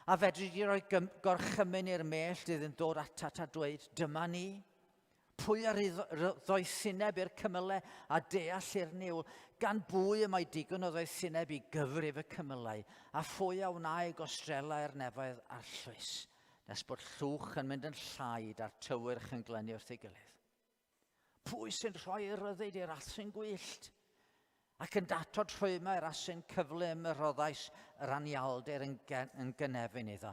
A fedri di roi gorchymyn i'r mellt iddynt ddod atat a dweud, dyma ni? Pwy ar ei ddoethineb i'r cymylau a deall i'r niwl? Gan bwy y mae digon o ddoethineb i gyfrif y cymylau, a phwy a wnâi gostrelau i'r nefoedd arllwys, nes bod llwch yn mynd yn llaid a'r tywyrch yn glynu wrth ei gilydd? Pwy sy'n rhoi ryddid i'r asyn gwyllt? Ac yn datod rhwymau i'r asyn cyflym y rhoddais yr anialdir yn, gen, yn gynefin iddo,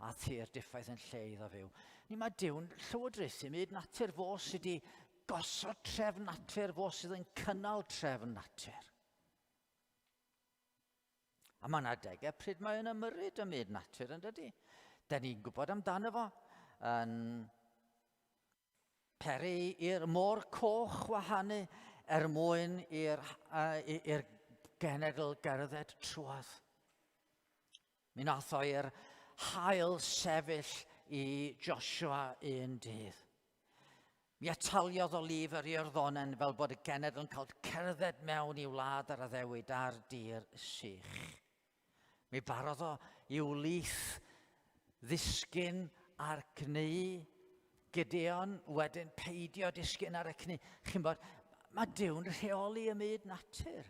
a thir diffaith yn lle iddo fyw. Ni mae Duw'n llywodraethu myd natur fo sydd wedi gosod trefn natur, fo sydd yn cynnal trefn natur. A mae yna adegau pryd mae o'n ymyrryd ym myd natur, yn dydy? Da ni'n gwybod amdano fo yn Peri i'r môr coch wahanu er mwyn i'r i'r genedl gerdded trwodd. Mi nath o i'r hael sefyll i Joshua un dydd. Mi ataliodd o lif yr Iorddonen fel bod y genedl yn cael cerdded mewn i wlad yr addewid ar dir sych. Mi barodd o i'w lith ddisgyn ar cnu Gideon, wedyn peidio disgyn ar y cnu. Chi'n bod, mae Duw'n rheoli y myd natur.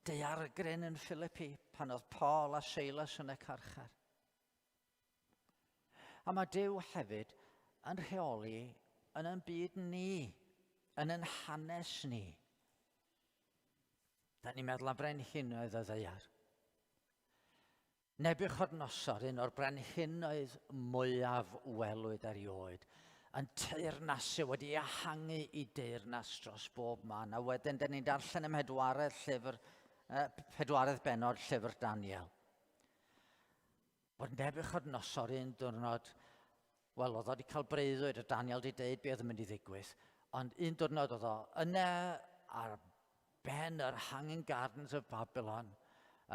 Daeargryn yn Philippi pan oedd Paul a Silas yn y carchar. A mae Duw hefyd yn rheoli yn ein byd ni, yn ein hanes ni. Da ni'n meddwl am frenhinoedd y ddaear. Nebuchadnezzar, un o'r brenhinoedd mwyaf welwyd erioed, yn teyrnasu wedi ehangu i deyrnas dros bob man. A wedyn, da ni'n darllen ym mhedwaredd llyfr, pedwaredd benod llyfr Daniel. Bod Nebuchadnezzar un diwrnod, wel, oedd o wedi cael breuddwyd a Daniel wedi deud beth oedd yn mynd i ddigwydd, ond un diwrnod oedd o yna ar ben yr Hanging Gardens of Babylon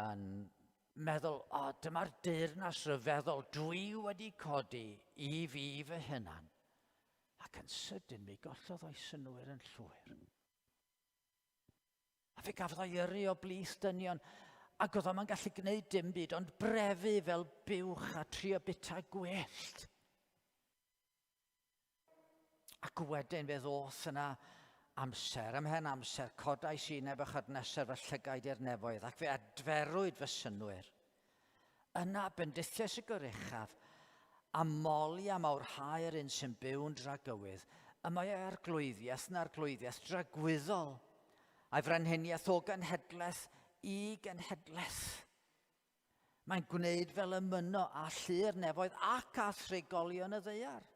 yn meddwl, o, oh, dyma'r deyrnas ryfeddol dwi wedi codi i fi fy hunan. Ac yn sydyn mi gollodd o'i synwyr yn llwyr. A fe gafodd o'i yrru o blith dynion, ac oedd o'm yn gallu gwneud dim byd ond brefu fel buwch a trio bita gwellt. Ac wedyn fe ddoth yna amser, ymhen amser, codais i Nebuchadnezzar fy llygaid i'r nefoedd, ac fe adferwyd fy synnwyr. Yna bendithiais y Goruchaf, a moli a mawrhau'r un sy'n byw'n dragywydd. Y mae ei arglwyddiaeth yn arglwyddiaeth dragwyddol, a'i frenhiniaeth o genhedlaeth i genhedlaeth. Mae'n gwneud fel y myno â llu'r nefoedd ac â thrigolion y ddaear.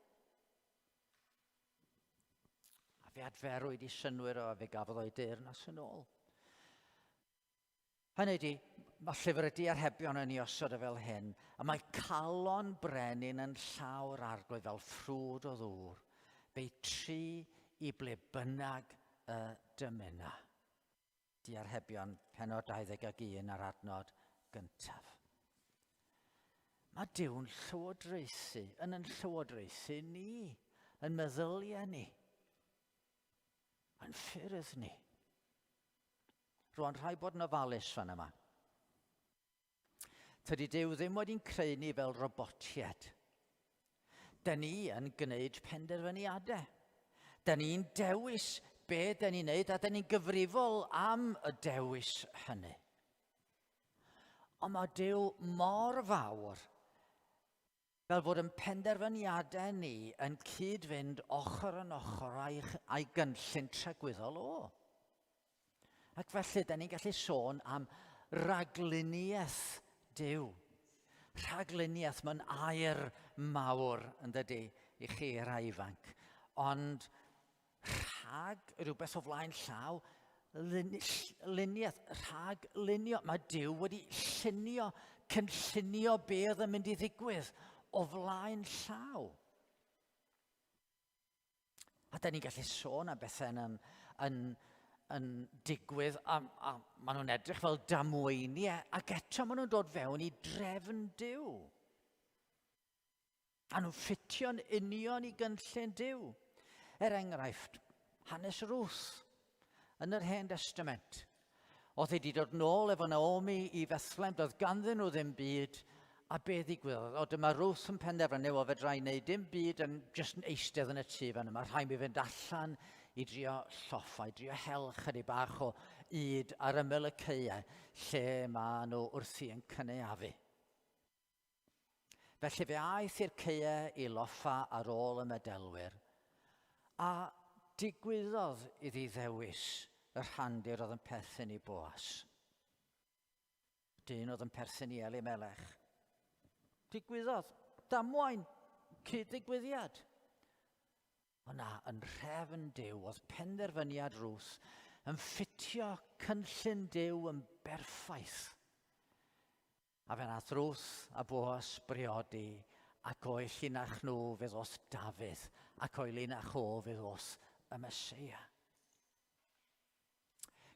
A fe adferwyd i synnwyr o a fe gafodd o'i deyrnas yn ôl. Hynny ydi, mae llyfr y diarhebion yn ei osod o fel hyn, a mae calon brenin yn llaw'r arglwydd fel ffrwd o ddŵr, fe'i tri i ble bynnag y dymuna. Diarhebion penod 21 a'r adnod gyntaf. Mae Duw'n llywodraethu, yn yn llywodraethu ni, yn meddyliau ni, yn ffyrdd ni. Rwan, rhaid bod yn ofalus fan yma. Tydi Duw ddim wedi'n creu ni fel robotiaid. Da ni yn gwneud penderfyniadau. Da ni'n dewis be da ni'n neud a da ni'n gyfrifol am y dewis hynny. Ond mae Duw mor fawr fel bod yn penderfyniadau ni yn cyd-fynd ochr yn ochr â'i, â'i gynllun tragwyddol o. Ac felly, da ni'n gallu sôn am ragluniaeth Duw. Rhagluniaeth, mae'n air mawr yn dydy i chi rai ifanc. Ond rhag rhywbeth o flaen llaw, luniaeth, rhag lunio. Mae Duw wedi llunio, cynllunio be oedd yn mynd i ddigwydd o flaen llaw. A da ni'n gallu sôn am bethau yn, yn, yn digwydd, a, a maen nhw'n edrych fel damweiniau, ac eto maen nhw'n dod fewn i drefn Duw. A nhw'n ffitio'n union i gynllun Duw. Er enghraifft, hanes Ruth yn yr Hen Destament. Oedd hi wedi dod nôl efo Naomi i Fethlem, doedd ganddyn nhw ddim byd, a be ddigwyddodd? O, dyma Ruth yn penderfynu, o fedra i wneud dim byd yn jyst yn eistedd yn y tŷ fan yma, rhaid mi fynd allan i drio lloffa, i drio hel chydig bach o yd ar ymyl y caeau lle maen nhw wrthi yn cynaeafu. Felly fe aeth i'r caeau i loffa ar ôl y medelwyr, a digwyddodd iddi ddewis y rhandir oedd yn perthyn i Boas. Dyn oedd yn perthyn i Elimelech. Digwyddodd, damwain, cyd-ddigwyddiad. Ond na, yn nhrefn Duw, oedd penderfyniad Ruth yn ffitio cynllun Duw yn berffaith. A fe wnaeth Ruth a Boas briodi, ac o'i llinach nhw fe ddoth Dafydd, ac o'i linach o fe ddoth y Meseia.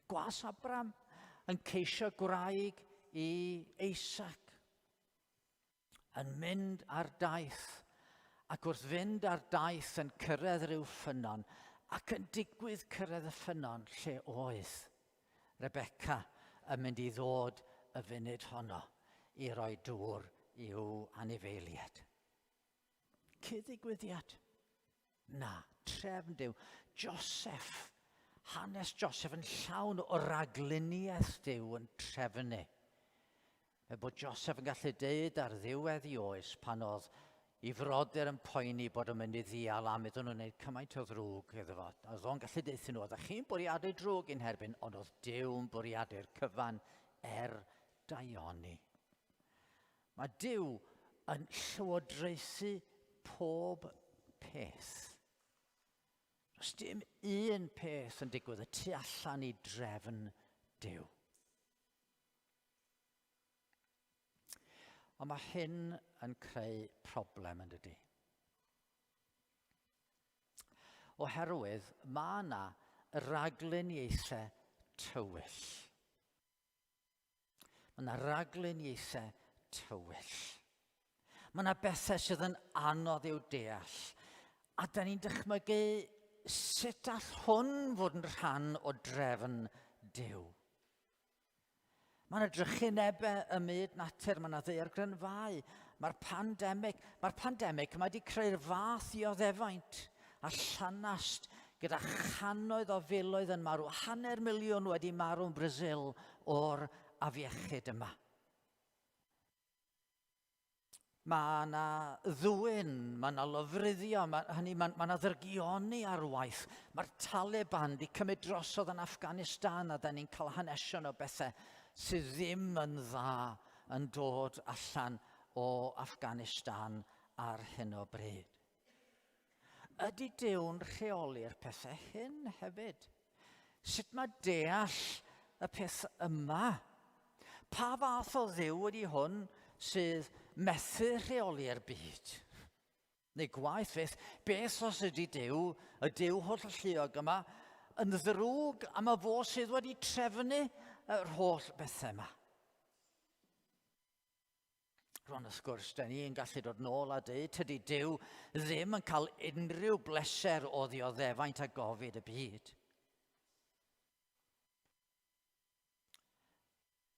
Gwas Abram yn ceisio gwraig i Isaac, yn mynd ar daith, ac wrth fynd ar daith yn cyrraedd rhyw ffynnon, ac yn digwydd cyrraedd y ffynnon lle oedd Rebecca yn mynd i ddod y funud honno i roi dŵr i'w anifeiliaid. Cyd-ddigwyddiad? Na, trefn Duw. Joseph, hanes Joseph yn llawn o ragluniaeth Duw yn trefnu. Er bod Joseph yn gallu deud ar ddiwedd ei oes pan oedd ei frodyr yn poeni bod o'n mynd i ddial am iddyn nhw wneud cymaint o ddrwg iddo fo. Oedd o'n gallu deuthyn nhw, oeddech chi'n bwriadu drwg i'n herbyn, ond oedd Duw yn bwriadu'r cyfan er daioni. Mae Duw yn llywodraethu pob peth. Does dim un peth yn digwydd y tu allan i drefn Duw. Ond mae hyn yn creu problem yn dydy. Oherwydd mae yna ragluniaethau tywyll. Mae yna ragluniaethau tywyll. Mae yna bethau sydd yn anodd i'w deall. A da ni'n dychmygu sut all hwn fod yn rhan o drefn Duw. Mae yna drychinebau ym myd natur, mae yna ddaeargrynfâu, mae'r pandemig, mae'r pandemig yma wedi creu'r fath ioddefaint a llanast gyda channoedd o filoedd yn marw, hanner miliwn wedi marw yn Brazil o'r afiechyd yma. Mae yna ddwyn, mae yna lofruddio, mae, hynny, mae, mae yna ddrygioni ar waith. Mae'r Taliban wedi cymryd drosodd yn Afghanistan a da ni'n cael hanesion o bethau sydd ddim yn dda yn dod allan o Afghanistan ar hyn o bryd. Ydy Duw'n rheoli'r pethau hyn hefyd? Sut mae deall y peth yma? Pa fath o Dduw ydy hwn sydd methu rheoli'r byd? Neu gwaeth fyth, beth os ydy Duw, y Duw hollalluog yma, yn ddrwg am y fo sydd wedi trefnu yr holl bethau yma? Rwan, wrth gwrs, da ni'n gallu dod nôl a dweud, tydi Duw ddim yn cael unrhyw bleser o ddioddefaint a gofid y byd.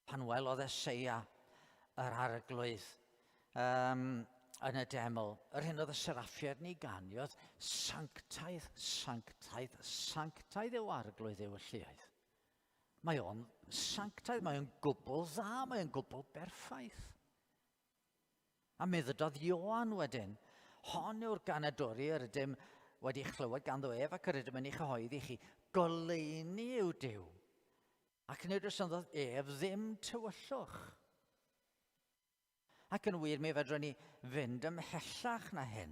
Pan welodd Eseia yr arglwydd um, yn y deml, yr hyn oedd y seraffiad ni ganu oedd sanctaidd, sanctaidd, sanctaidd yw arglwydd yw y lluoedd. Mae o'n sanctaidd, mae o'n gwbl dda, mae o'n gwbl berffaith. A mi ddydodd Ioan wedyn, hon yw'r ganadwri yr ydym wedi chlywed ganddo ef ac yr ydym yn ei chyhoeddi chi. Goleuni yw Duw, ac nid oes ynddo ef ddim tywyllwch. Ac yn wir, mi fedrwn ni fynd ymhellach na hyn.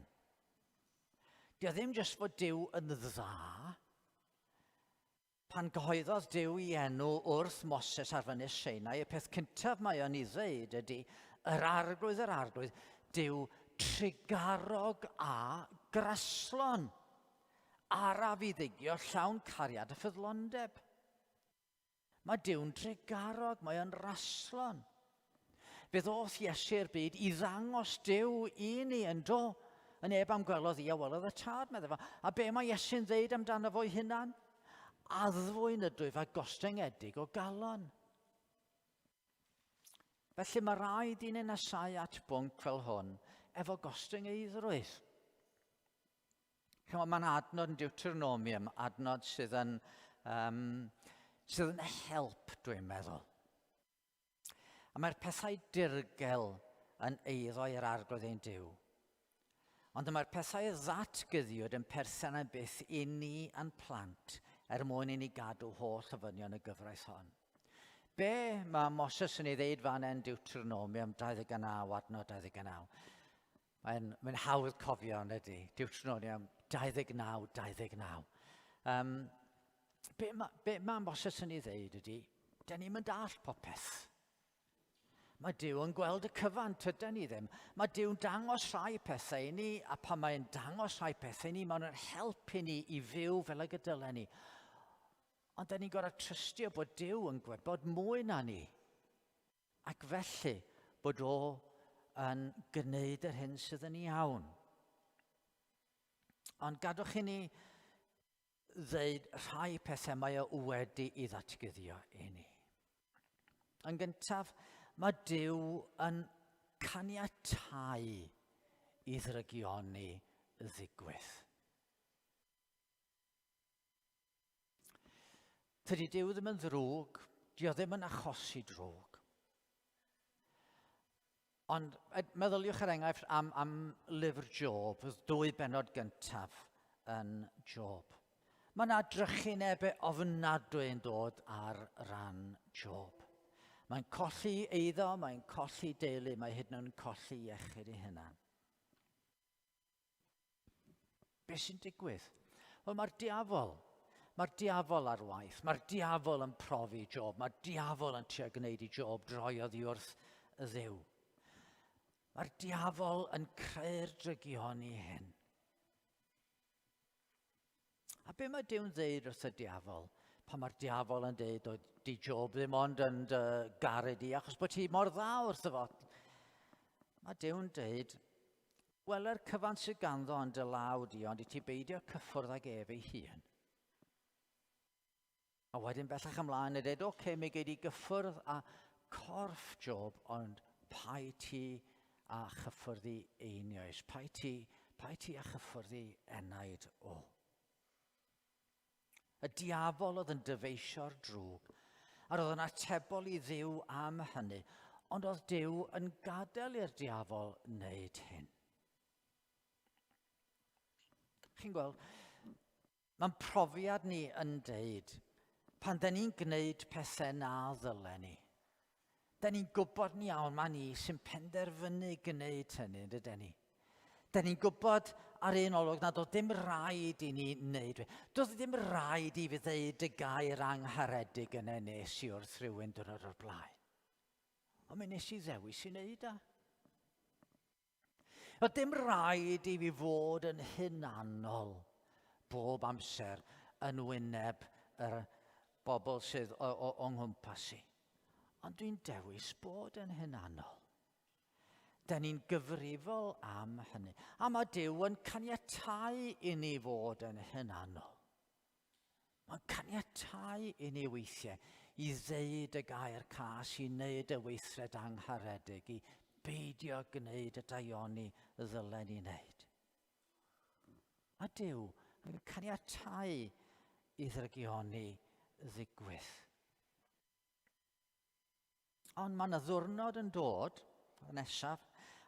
Dio ddim jyst fod Duw yn dda, Pan gyhoeddodd Duw ei enw wrth Moses ar fynydd Sinai, y peth cyntaf mae o'n ei ddeud ydy, yr arglwydd, yr arglwydd, Duw trugarog a graslon, araf i ddigio, llawn cariad a ffyddlondeb. Mae Duw'n drugarog, mae o'n raslon. Fe ddoth Iesu i'r byd i ddangos Duw i ni, yn do? Y neb am gwelodd i a welodd y tad, meddai fo. A be mae Iesu'n ddeud amdano fo'i hunan? Addfwyn ydwyf a gostyngedig o galon. Felly mae rhaid i ni nesau at bwnc fel hwn efo gostyngeiddrwydd. Chymod, mae'n adnod yn Deuteronomium, adnod sydd yn, um, sydd yn help, dwi'n meddwl. A mae'r pethau dirgel yn eiddo i'r arglwydd ein Duw. Ond mae'r pethau ddatguddiwyd yn perthyn am byth i ni a'n plant, er mwyn i ni gadw holl ofynion y gyfraith hon. Be mae Moses yn ei ddeud fan yn Deuteronomium 29, adnod 29? Mae'n mae hawdd cofio, yn ydy? Deuteronomium 29, 29. Um, be mae, be mae Moses yn ei ddeud ydy, da ni'n mynd all popeth. Mae Duw yn gweld y cyfan, tyda ni ddim. Mae Duw'n dangos rhai pethau i ni, a pan mae'n dangos rhai pethau i ni, mae'n helpu ni i fyw fel y gydylen ni. Ond da ni'n gorau trystio bod Duw yn gwybod mwy na ni. Ac felly bod o yn gwneud yr hyn sydd yn iawn. Ond gadwch i ni ddeud rhai pethau mae o wedi i ddatguddio i ni. Yn gyntaf, mae Duw yn caniatau i ddrygioni ddigwydd. Tydi Duw ddim yn ddrwg, di o ddim yn achosi drwg. Ond meddyliwch er enghraifft am, am lyfr Job, y ddwy benod gyntaf yn Job. Mae yna drychineb ofnadwy yn dod ar ran Job. Mae'n colli eiddo, mae'n colli deulu, mae hyd yn oed yn colli iechyd ei hunan. Be sy'n digwydd? Wel, mae'r diafol, mae'r diafol ar waith, mae'r diafol yn profi Job, mae'r diafol yn trio gwneud i Job droi oddi wrth y ddew. Mae'r diafol yn creu'r drygioni hyn. A be mae Duw'n ddeud wrth y diafol? Pan mae'r diafol yn deud, o, di Job ddim ond yn dy garu di, achos bod ti mor dda wrtho fo. Mae Duw'n deud, weler cyfan sydd ganddo yn dy law di, ond i ti beidio cyffwrdd ag ef ei hun. A wedyn bellach ymlaen y dweud, oce, okay, mi gei di gyffwrdd â corff Job, ond pai ti a chyffwrdd i einioes, pai ti, pai ti a chyffwrdd i enaid o. Y diafol oedd yn dyfeisio'r drwg, a roedd yn atebol i Dduw am hynny, ond oedd Duw yn gadael i'r diafol wneud hyn. Chi'n gweld, Mae'n profiad ni yn deud, pan da ni'n gwneud pethau na ddylen ni, Da ni'n gwybod yn iawn mae ni sy'n penderfynu gwneud hynny, yn dydyn ni? Da ni'n gwybod ar un olwg nad oedd dim rhaid i ni wneud. Doedd ddim rhaid i fi ddeud y gair angharedig yna nes i wrth rhywun dwrnod o'r blaen. Ond mi nes i ddewis i wneud o. Oedd dim rhaid i fi fod yn hunanol bob amser yn wyneb yr bobl sydd o, o, o nghwmpas i. Ond dwi'n dewis bod yn hunanol. Da ni'n gyfrifol am hynny. A mae Duw yn caniatau i ni fod yn hunanol. Mae'n caniatau i ni weithiau i ddeud y gair cas, i wneud y weithred angharedig, i beidio gwneud y daioni ddylen ni wneud. Mae Duw yn caniatau i ddrygioni ddigwydd. Ond mae yna ddwrnod yn dod, y nesaf,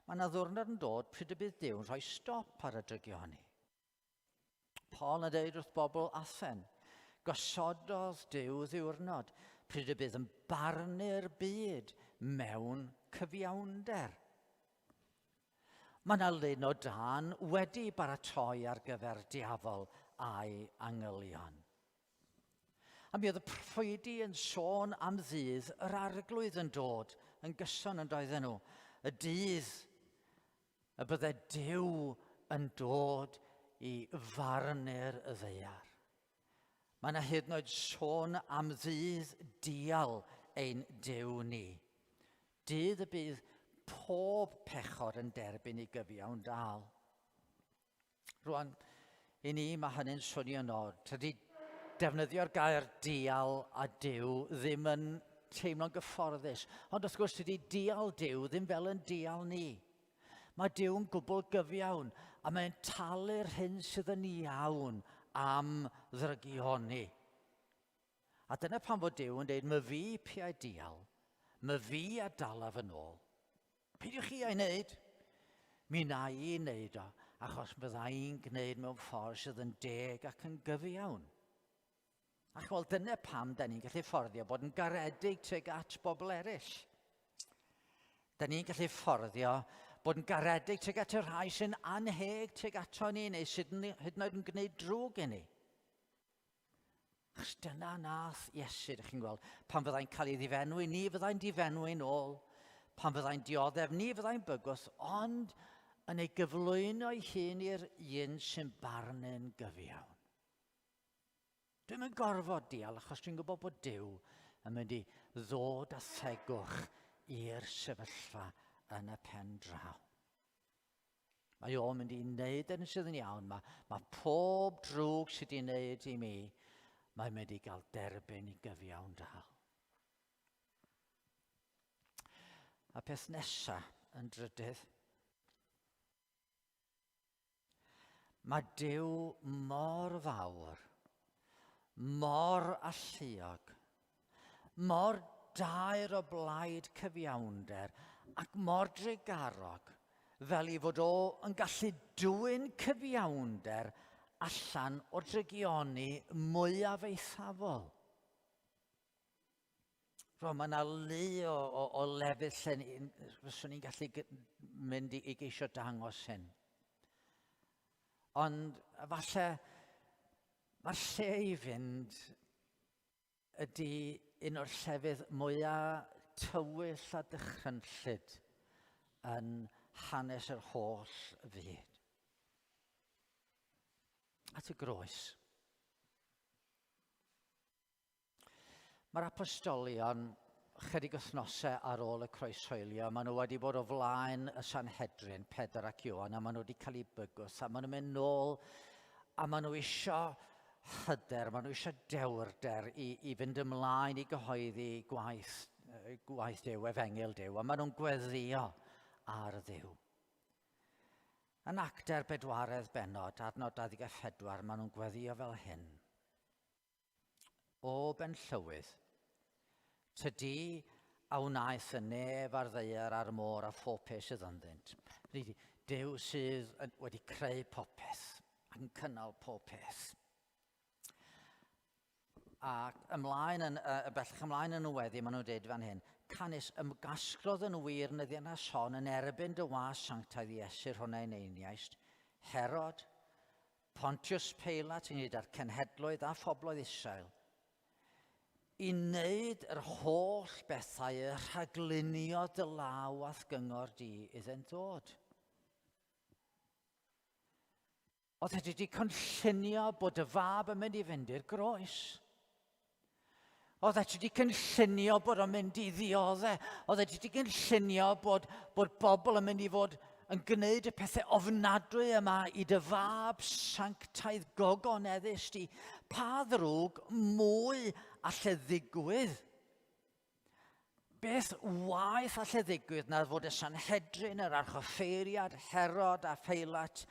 mae yna ddwrnod yn dod pryd y bydd Duw yn rhoi stop ar y drygioni. Paul yn dweud wrth bobl Athen, gosododd Duw ddiwrnod pryd y bydd yn barnu'r byd mewn cyfiawnder. Mae yna lun o dân wedi baratoi ar gyfer diafol a'i angylion. A mi oedd y proffwydi yn sôn am ddydd yr arglwydd yn dod yn gyson yn doedden nhw. Y dydd y bydde Duw yn dod i farnu'r y ddeiar. Mae yna hyd yn oed sôn am ddydd dial ein Duw ni. Dydd y bydd pob pechod yn derbyn ei gyfiawn dal. Rwan, i ni mae hynny'n swnio'n od. Tydi defnyddio'r gair dial a Duw ddim yn teimlo'n gyfforddus. Ond wrth gwrs, tydi dial Duw ddim fel yn dial ni. Mae Duw'n gwbl gyfiawn a mae'n talu'r hyn sydd yn iawn am ddrygioni. A dyna pam fod Duw yn dweud, my fi piau dial, my fi a dalaf yn ôl. Peidiwch chi a'i wneud. Mi na i wneud o, achos bydda i'n gwneud mewn ffordd sydd yn deg ac yn gyfiawn. Ac wel, dyna pam da ni'n gallu fforddio bod yn garedig tuag at bobl eraill. Da ni'n gallu fforddio bod yn garedig tuag at y rhai sy'n anheg tuag ato ni neu sydd hyd yn oed yn gwneud drwg i ni. Achos dyna nath Iesu, ydych chi'n gweld, pan fyddai'n cael ei ddifenwi, ni fyddai'n difenwi'n ôl. Pan fyddai'n dioddef, ni fyddai'n bygwth, ond yn ei gyflwyno ei hun i'r un sy'n barnu'n gyfiawn. Dwi'n mynd gorfod deall, achos dwi'n gwybod bod Duw yn mynd i ddod â thegwch i'r sefyllfa yn y pen draw. Mae o'n mynd i wneud yn sydd yn iawn. Mae, mae pob drwg sydd wedi wneud i mi, mae'n mynd i gael derbyn i gyfiawn dal. A peth nesaf yn drydydd, mae Duw mor fawr, mor alluog, mor daer o blaid cyfiawnder ac mor drugarog fel ei fod o yn gallu dwyn cyfiawnder allan o'r drygioni mwyaf eithafol. Rwan, mae yna lu o, o, o lefydd lle ni, fyswn i'n gallu mynd i, i geisio dangos hyn. Ond falle mae'r lle i fynd ydy un o'r llefydd mwyaf tywyll a dychrynllyd yn hanes yr holl fyd. At y groes. Mae'r apostolion, chydig wythnosau ar ôl y croeshoelio, maen nhw wedi bod o flaen y Sanhedrin, Pedr ac Ioan, a maen nhw wedi cael eu bygwth, a maen nhw'n mynd nôl, a maen nhw isio hyder, maen nhw eisiau dewrder i, i fynd ymlaen i gyhoeddi gwaith, gwaith Duw, efengyl Duw, a maen nhw'n gweddio ar Dduw. Yn actau'r bedwaredd bennod, adnod 24, maen nhw'n gweddio fel hyn. O benllywydd, tydi a wnaeth y nef a'r ddaear a'r môr a phob peth sydd ynddynt. Hynny Duw sydd wedi creu popeth ac yn cynnal pob peth. Ac ymlaen yn, uh, bellach ymlaen yn y weddi, maen nhw'n dweud fan hyn, Canys ymgasglodd yn wir yn y ddinas hon yn erbyn dy was sanctaidd Iesu rhwng ein einiaist, Herod, Pontius Peilat ynghyd â'r cenhedloedd a phobloedd Israel, i wneud yr holl bethau y rhagluniodd dy law a'th gyngor di iddynt ddod. Oedd e wedi cynllunio bod y fab yn mynd i fynd i'r groes. Oedd e wedi cynllunio bod o'n mynd i ddiodde. Oedd e wedi cynllunio bod, bod bobl yn mynd i fod yn gwneud y pethau ofnadwy yma i dy fab sanctaidd gogoneddus di. Pa ddrwg mwy alle ddigwydd? Beth waeth alle ddigwydd na fod y Sanhedrin, yr archoffeiriad, Herod a Pheilat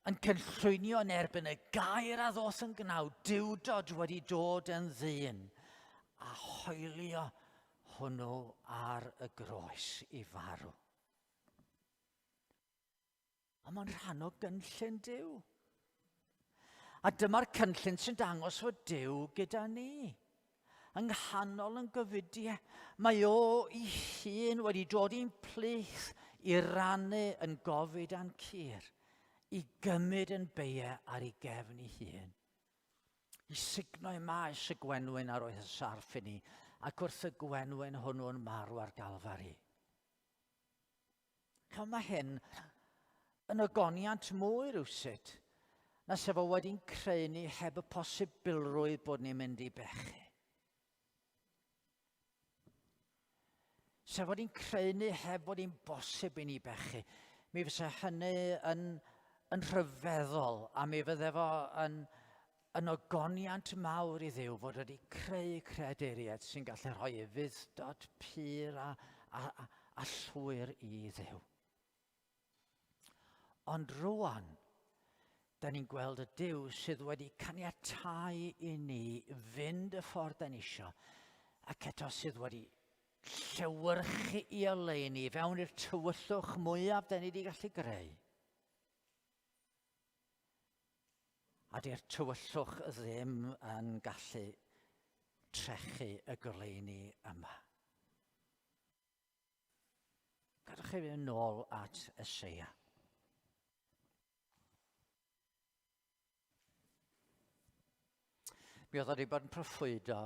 yn cynllwynio yn erbyn y gair a ddoth yn gnaw, duwdod wedi dod yn ddyn, a hoelio hwnnw ar y groes i farw. Ond mae'n rhan o gynllun Duw. A dyma'r cynllun sy'n dangos fod Duw gyda ni. Yng nghanol yn gyfudiau, mae o i hun wedi dod i'n plith i rannu yn gofid a'n cur, i gymryd yn beiau ar ei gefn ei hun. I sugno i maes y gwenwyn ar oedd y sarff i ni, ac wrth y gwenwyn hwnnw'n marw ar Galfari. Ch'mo, mae hyn yn ogoniant mwy rywsut na sef o wedi'n creu ni heb y posibilrwydd bod ni'n mynd i bechu. Sef wedi'n creu ni heb fod hi'n bosib i ni bechu. Mi fysa hynny yn, yn rhyfeddol a mi fydde fo yn, yn ogoniant mawr i Dduw fod wedi creu creaduriaid sy'n gallu rhoi ufudd-dod pur a, a, a, a llwyr i Dduw. Ond rwan, da ni'n gweld y Duw sydd wedi caniatau i ni fynd y ffordd da ni isio, ac eto sydd wedi llewyrchu i oleuni fewn i'r tywyllwch mwyaf da ni wedi gallu greu. A di'r tywyllwch ddim yn gallu trechu y goleuni yma. Gadwch chi fynd nôl at Eseia. Mi oedd o wedi bod yn proffwydo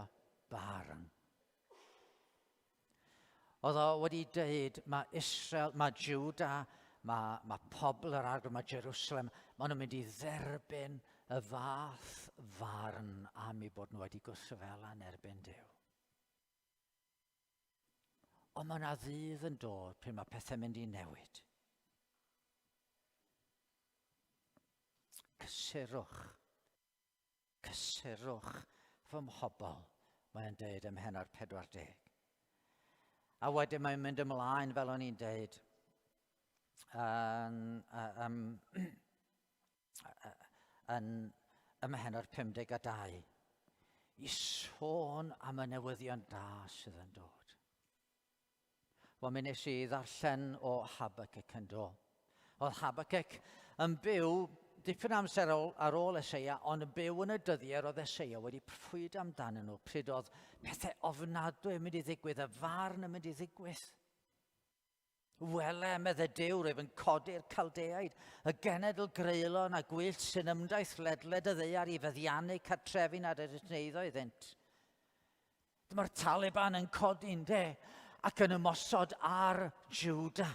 barn. Oedd o wedi dweud, mae Israel, mae Juda, mae, mae pobl yr arglwydd, mae Jerusalem, maen nhw'n mynd i dderbyn y fath farn am eu bod nhw wedi gwrthryfela yn erbyn Duw. Ond mae yna ddydd yn dod pryd mae pethau'n mynd i newid. Cysurwch. Cysurwch fy mhobl, mae'n deud ym mhennod 40. A wedyn mae'n mynd ymlaen, fel o'n i'n deud, yn, um, yn, ym mhennod 52, i sôn am y newyddion da sydd yn dod. Wel, mi nes i ddarllen o Habakkuk yn do. Oedd Habakkuk yn byw dipyn amser ar ôl Eseia, ond yn byw yn y dyddiau roedd Eseia wedi proffwydo amdanyn nhw, pryd oedd pethau ofnadwy yn mynd i ddigwydd, y farn yn mynd i ddigwydd. Wele, medde Duw, rwyf yn codi'r Caldeaid, y genedl greulon a gwyllt sy'n ymdaith ledled y ddaear i feddiannu cartrefi nad ydynt yn eiddo iddynt. Dyma'r Taliban yn codi ynde ac yn ymosod ar Juda.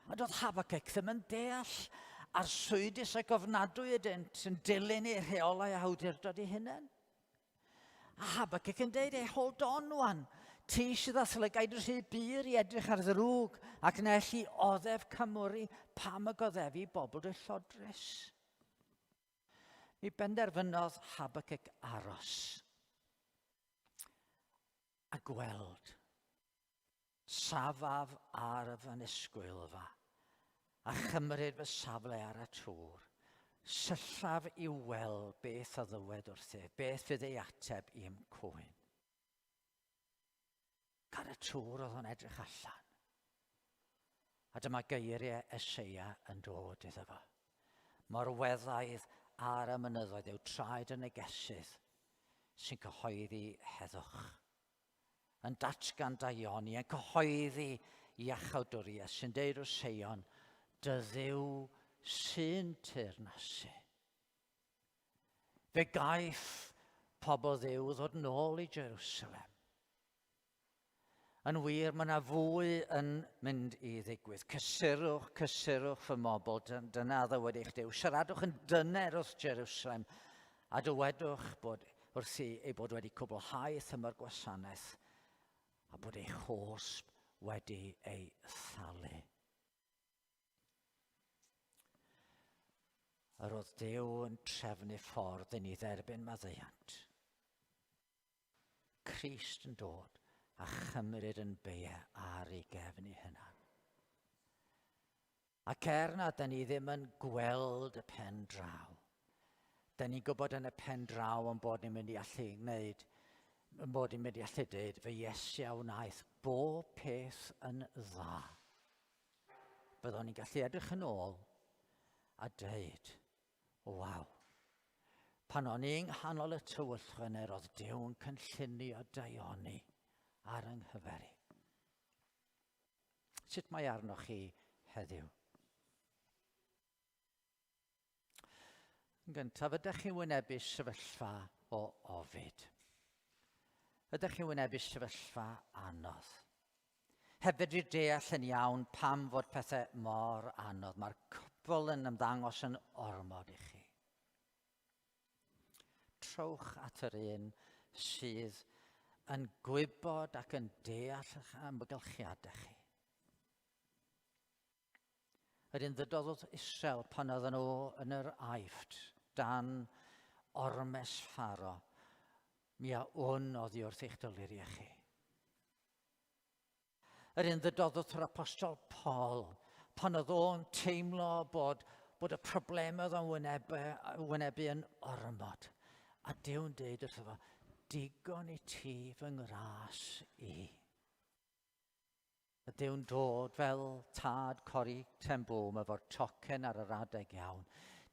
A doedd Habakkuk ddim yn deall arswydus ac ofnadwy ydynt yn dilyn eu rheolau a awdurdod eu hunain. A Habakkuk yn deud, hey, hold on wan, ti sydd â llygaid rhy bur i edrych ar ddrwg ac na elli oddef cymwri pam y goddefi bobl dy llodrus. Mi benderfynodd Habakkuk aros a gweld. Safaf ar fy nisgwylfa a chymryd fy safle ar y tŵr. Syllaf i weld beth a ddywed wrthyf, beth fydd ei ateb i'm cwyn. Ar y tŵr oedd o'n edrych allan. A dyma geiriau Eseia yn dod iddo fo. Mor weddaidd ar y mynyddoedd yw traed y negesydd sy'n cyhoeddi heddwch. Yn datgan daioni, yn cyhoeddi iachawdwriaeth sy'n deud wrth Seion, dy Dduw sy'n teyrnasu. Fe gaiff pobl Dduw ddod nôl i Jerusalem. Yn wir, mae yna fwy yn mynd i ddigwydd. Cysurwch, cysurwch fy mobl, dyna ddywed eich Duw. Siaradwch yn dyner wrth Jerusalem a dywedwch bod wrthi ei bod wedi cwblhau thymor gwasanaeth a bod ei chosb wedi ei thalu. Yr oedd Duw yn trefnu ffordd i ni dderbyn maddeuant. Crist yn dod a chymryd yn beie ar ei gefn ei hunan. Ac er na da ni ddim yn gweld y pen draw, da ni'n gwybod yn y pen draw yn bod ni'n mynd i allu gwneud, yn bod ni'n mynd i allu dweud, fy Iesu a wnaeth bob peth yn dda. Byddwn ni'n gallu edrych yn ôl a dweud, Waw. Pan o'n i'n nghanol y tywyllwch yna, roedd Duw yn cynllunio daioni ar yng nghyfer i. Sut mae arnoch chi heddiw? Yn gyntaf, ydych chi'n wynebu sefyllfa o ofid? Ydych chi'n wynebu sefyllfa anodd? Heb fedru deall yn iawn pam fod pethau mor anodd. Mae'r cwbl yn ymddangos yn ormod i chi. Trowch at yr un sydd yn gwybod ac yn deall eich amgylchiadau chi. Yr un ddydodd wrth Israel pan oedden nhw yn yr Aifft dan ormes Pharo, mi a wn oddi wrth eich doluriau chi. Yr un ddydodd wrth yr apostol Paul pan oedd o'n teimlo bod, bod y problemau oedd o'n wynebu, wynebu yn ormod. A Duw'n dweud wrtho fo, digon i ti fy ngras i. A Duw'n dod fel tad Corrie ten Boom efo'r tocyn ar yr adeg iawn.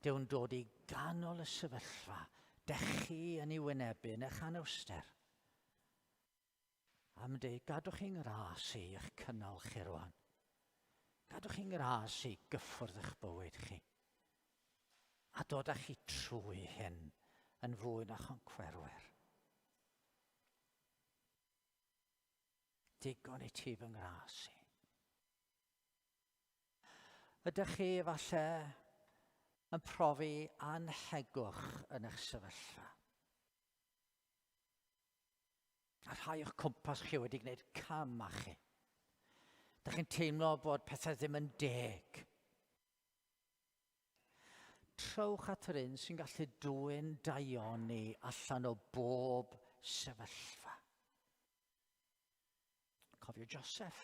Duw'n dod i ganol y sefyllfa. Dech chi yn ei wynebu yn eich anawster. A mae'n dweud, gadwch chi'n ngras i eich cynnal chi rwan. Gadwch chi'n ngras i gyffwrdd eich bywyd chi. A dod â chi trwy hyn yn fwy na choncwerwyr. Digon i ti fy ngras i. Ydych chi efallai yn profi anhegwch yn eich sefyllfa? A rhai o'ch cwmpas chi wedi gwneud cam â chi. Dych chi'n teimlo bod pethau ddim yn deg. Trowch at yr un sy'n gallu dwyn daioni allan o bob sefyllfa. Cofio Joseph.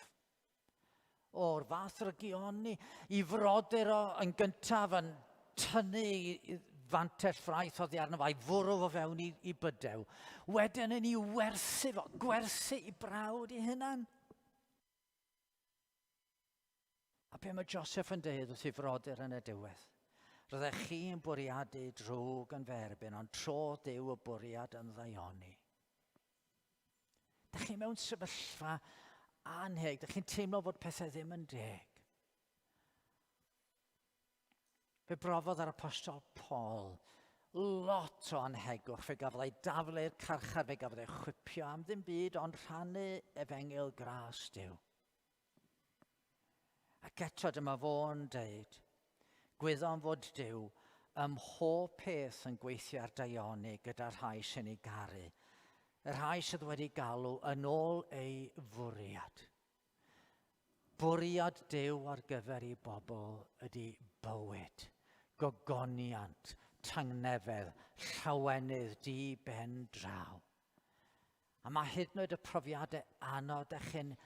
O'r fath rygioni i frodyr o yn gyntaf yn tynnu i fantell fraith oddi arno fo a'i fwrw fo fewn i, i bydew. Wedyn yn ei werthu fo, gwerthu i brawd i hunan. A be mae Joseph yn dweud wrth ei frodyr yn y diwedd? Roeddech chi'n bwriadu drwg yn fy erbyn, ond tro Duw y bwriad yn ddaioni. Dych chi mewn sefyllfa anheg, dych chi'n teimlo fod pethau ddim yn deg. Fe brofodd yr apostol Paul lot o anhegwch. Fe gafodd ei daflu i'r carchar, fe gafodd ei chwipio am ddim byd ond rhannu efengyl gras Duw. Ac eto dyma fo'n deud, gwyddom fod Duw ym mhob peth yn gweithio ar daioni gyda'r rhai sy'n ei garu, y rhai sydd wedi galw yn ôl ei fwriad. Bwriad Duw ar gyfer ei bobl ydy bywyd, gogoniant, tangnefedd, llawenydd di ben draw. A mae hyd yn oed y profiadau anodd dych chi'n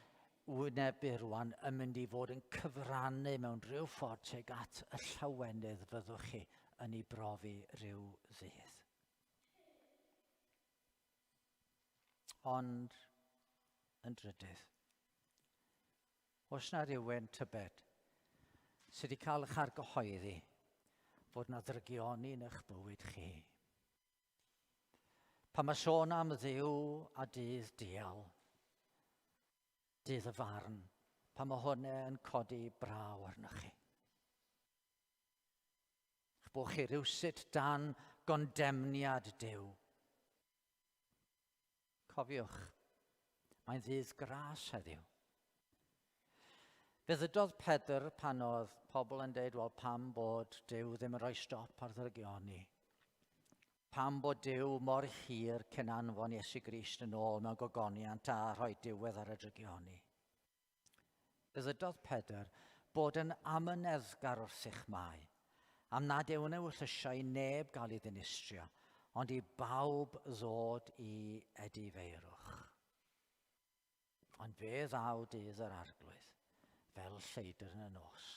wynebu rwan yn mynd i fod yn cyfrannu mewn rhyw ffordd tuag at y llawenydd fyddwch chi yn ei brofi rhyw ddydd. Ond, yn drydydd, oes na rhywun tybed sydd wedi cael eich argyhoeddi fod na ddrygioni yn eich bywyd chi? Pan mae sôn am Dduw a dydd dial, Dydd y farn, pan mae hwnna yn codi braw arnoch chi. Ch bod chi rhywsut dan gondemniad Duw. Cofiwch, mae'n ddydd gras heddiw. Fe ddydodd Pedr pan oedd pobl yn dweud, wel, pam bod Duw ddim yn rhoi stop ar ddrygioni? Pam bod Duw mor hir cyn anfon Iesu Grist yn ôl mewn gogoniant a rhoi diwedd ar y drygioni? Fe ddydodd Pedr bod yn amyneddgar wrthych mae, am nad yw'n ewyllysio i neb gael ei ddinistrio, ond i bawb ddod i edifeirwch. Ond fe ddaw dydd yr arglwydd, fel lleidr yn y nos.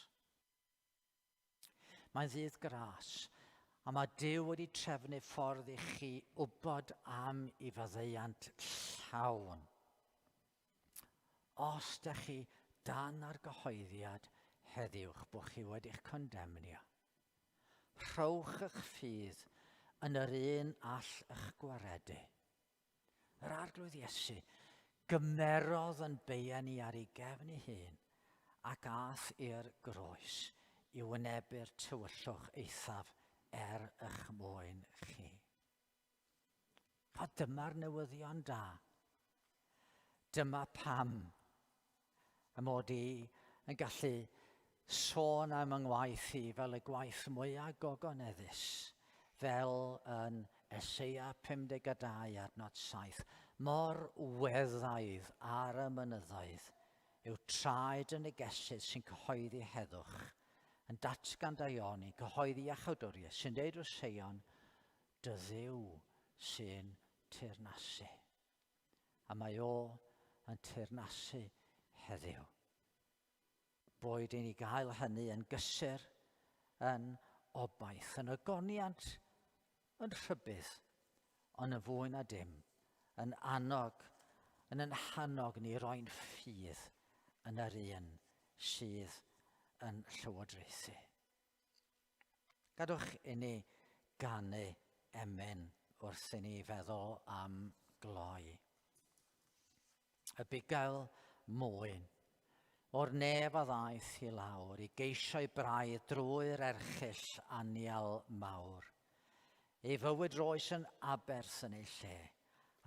Mae'n ddydd gras, a mae Duw wedi trefnu ffordd i chi wybod am i faddeuant llawn. Os da chi dan argyhoeddiad heddiwch bod chi wedi'ch condemnio, rhowch eich ffydd yn yr un all eich gwaredu. Yr Arglwydd Iesu gymerodd yn beia ni ar ei gefn ei hun ac ath i'r groes i wynebu'r tywyllwch eithaf er eich mwyn chi. A dyma'r newyddion da. Dyma pam y mod i yn gallu sôn am yng ngwaith i fel y gwaith mwyaf gogoneddus, fel yn Eseia 52 adnod 7, mor weddaidd ar y mynyddoedd yw traed y negesydd sy'n cyhoeddi heddwch, yn datgan daioni, cyhoeddi iachawdwriaeth, sy'n deud wrth Seion, dy Dduw sy'n teyrnasu. A mae o yn teyrnasu heddiw. Boed i ni gael hynny yn gysur, yn obaith, yn ogoniant, yn rhybudd, ond yn fwy na dim, yn annog, yn yn hannog ni roi'n ffydd yn yr un sydd yn llywodraethu. Gadwch i ni ganu emyn wrth i ni feddwl am gloi. Y bugail mwyn o'r nef a ddaeth i lawr i geisio'i braidd drwy'r erchyll anial mawr. Ei fywyd roes yn aberth yn ei lle,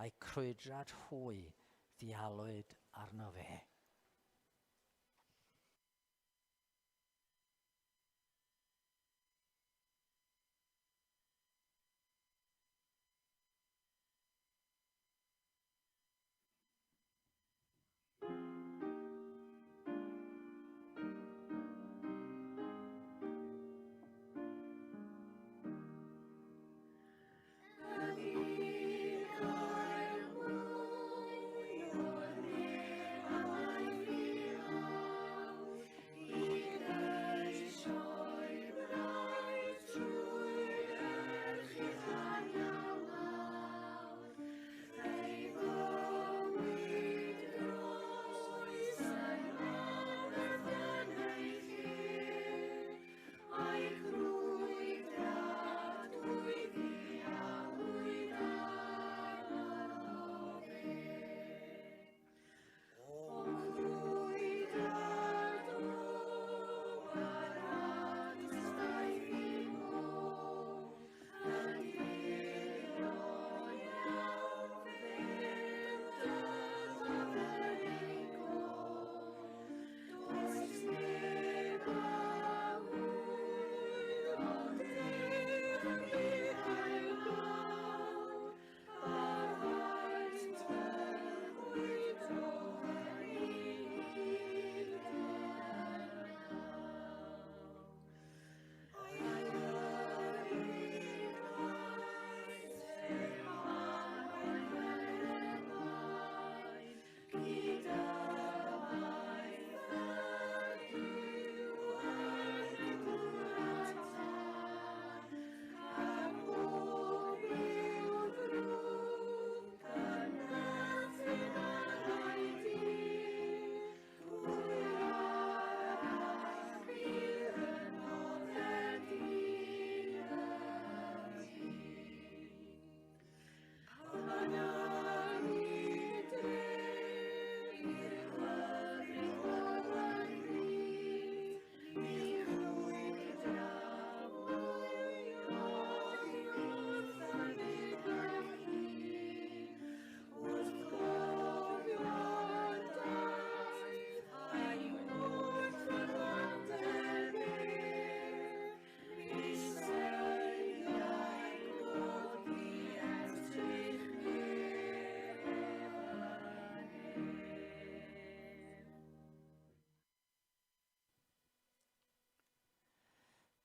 a'i crwydrad hwy ddialwyd arno fe. Y bugail mwyn o'r nef a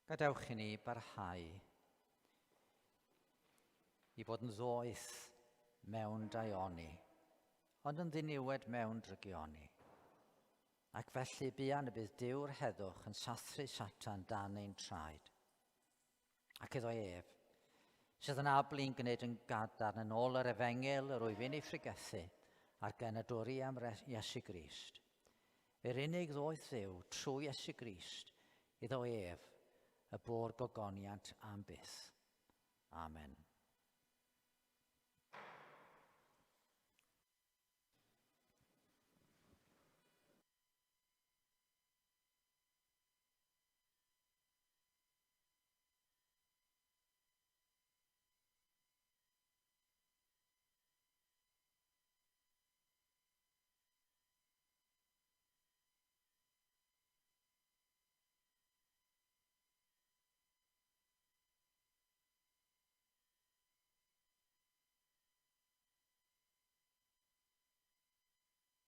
Gadewch i ni barhau i fod yn ddoeth mewn daioni, ond yn ddiniwed mewn drygioni. Ac felly buan y bydd Duw'r heddwch yn sathru Satan dan ein traed. Ac iddo ef, sydd yn abl i'n gwneud yn gadarn yn ôl yr efengyl yr wyf i'n ei phregethu a'r genadwri am Iesu Grist. Yr unig ddoeth Dduw trwy Iesu Grist iddo ef y bo'r gogoniant am byth. Amen.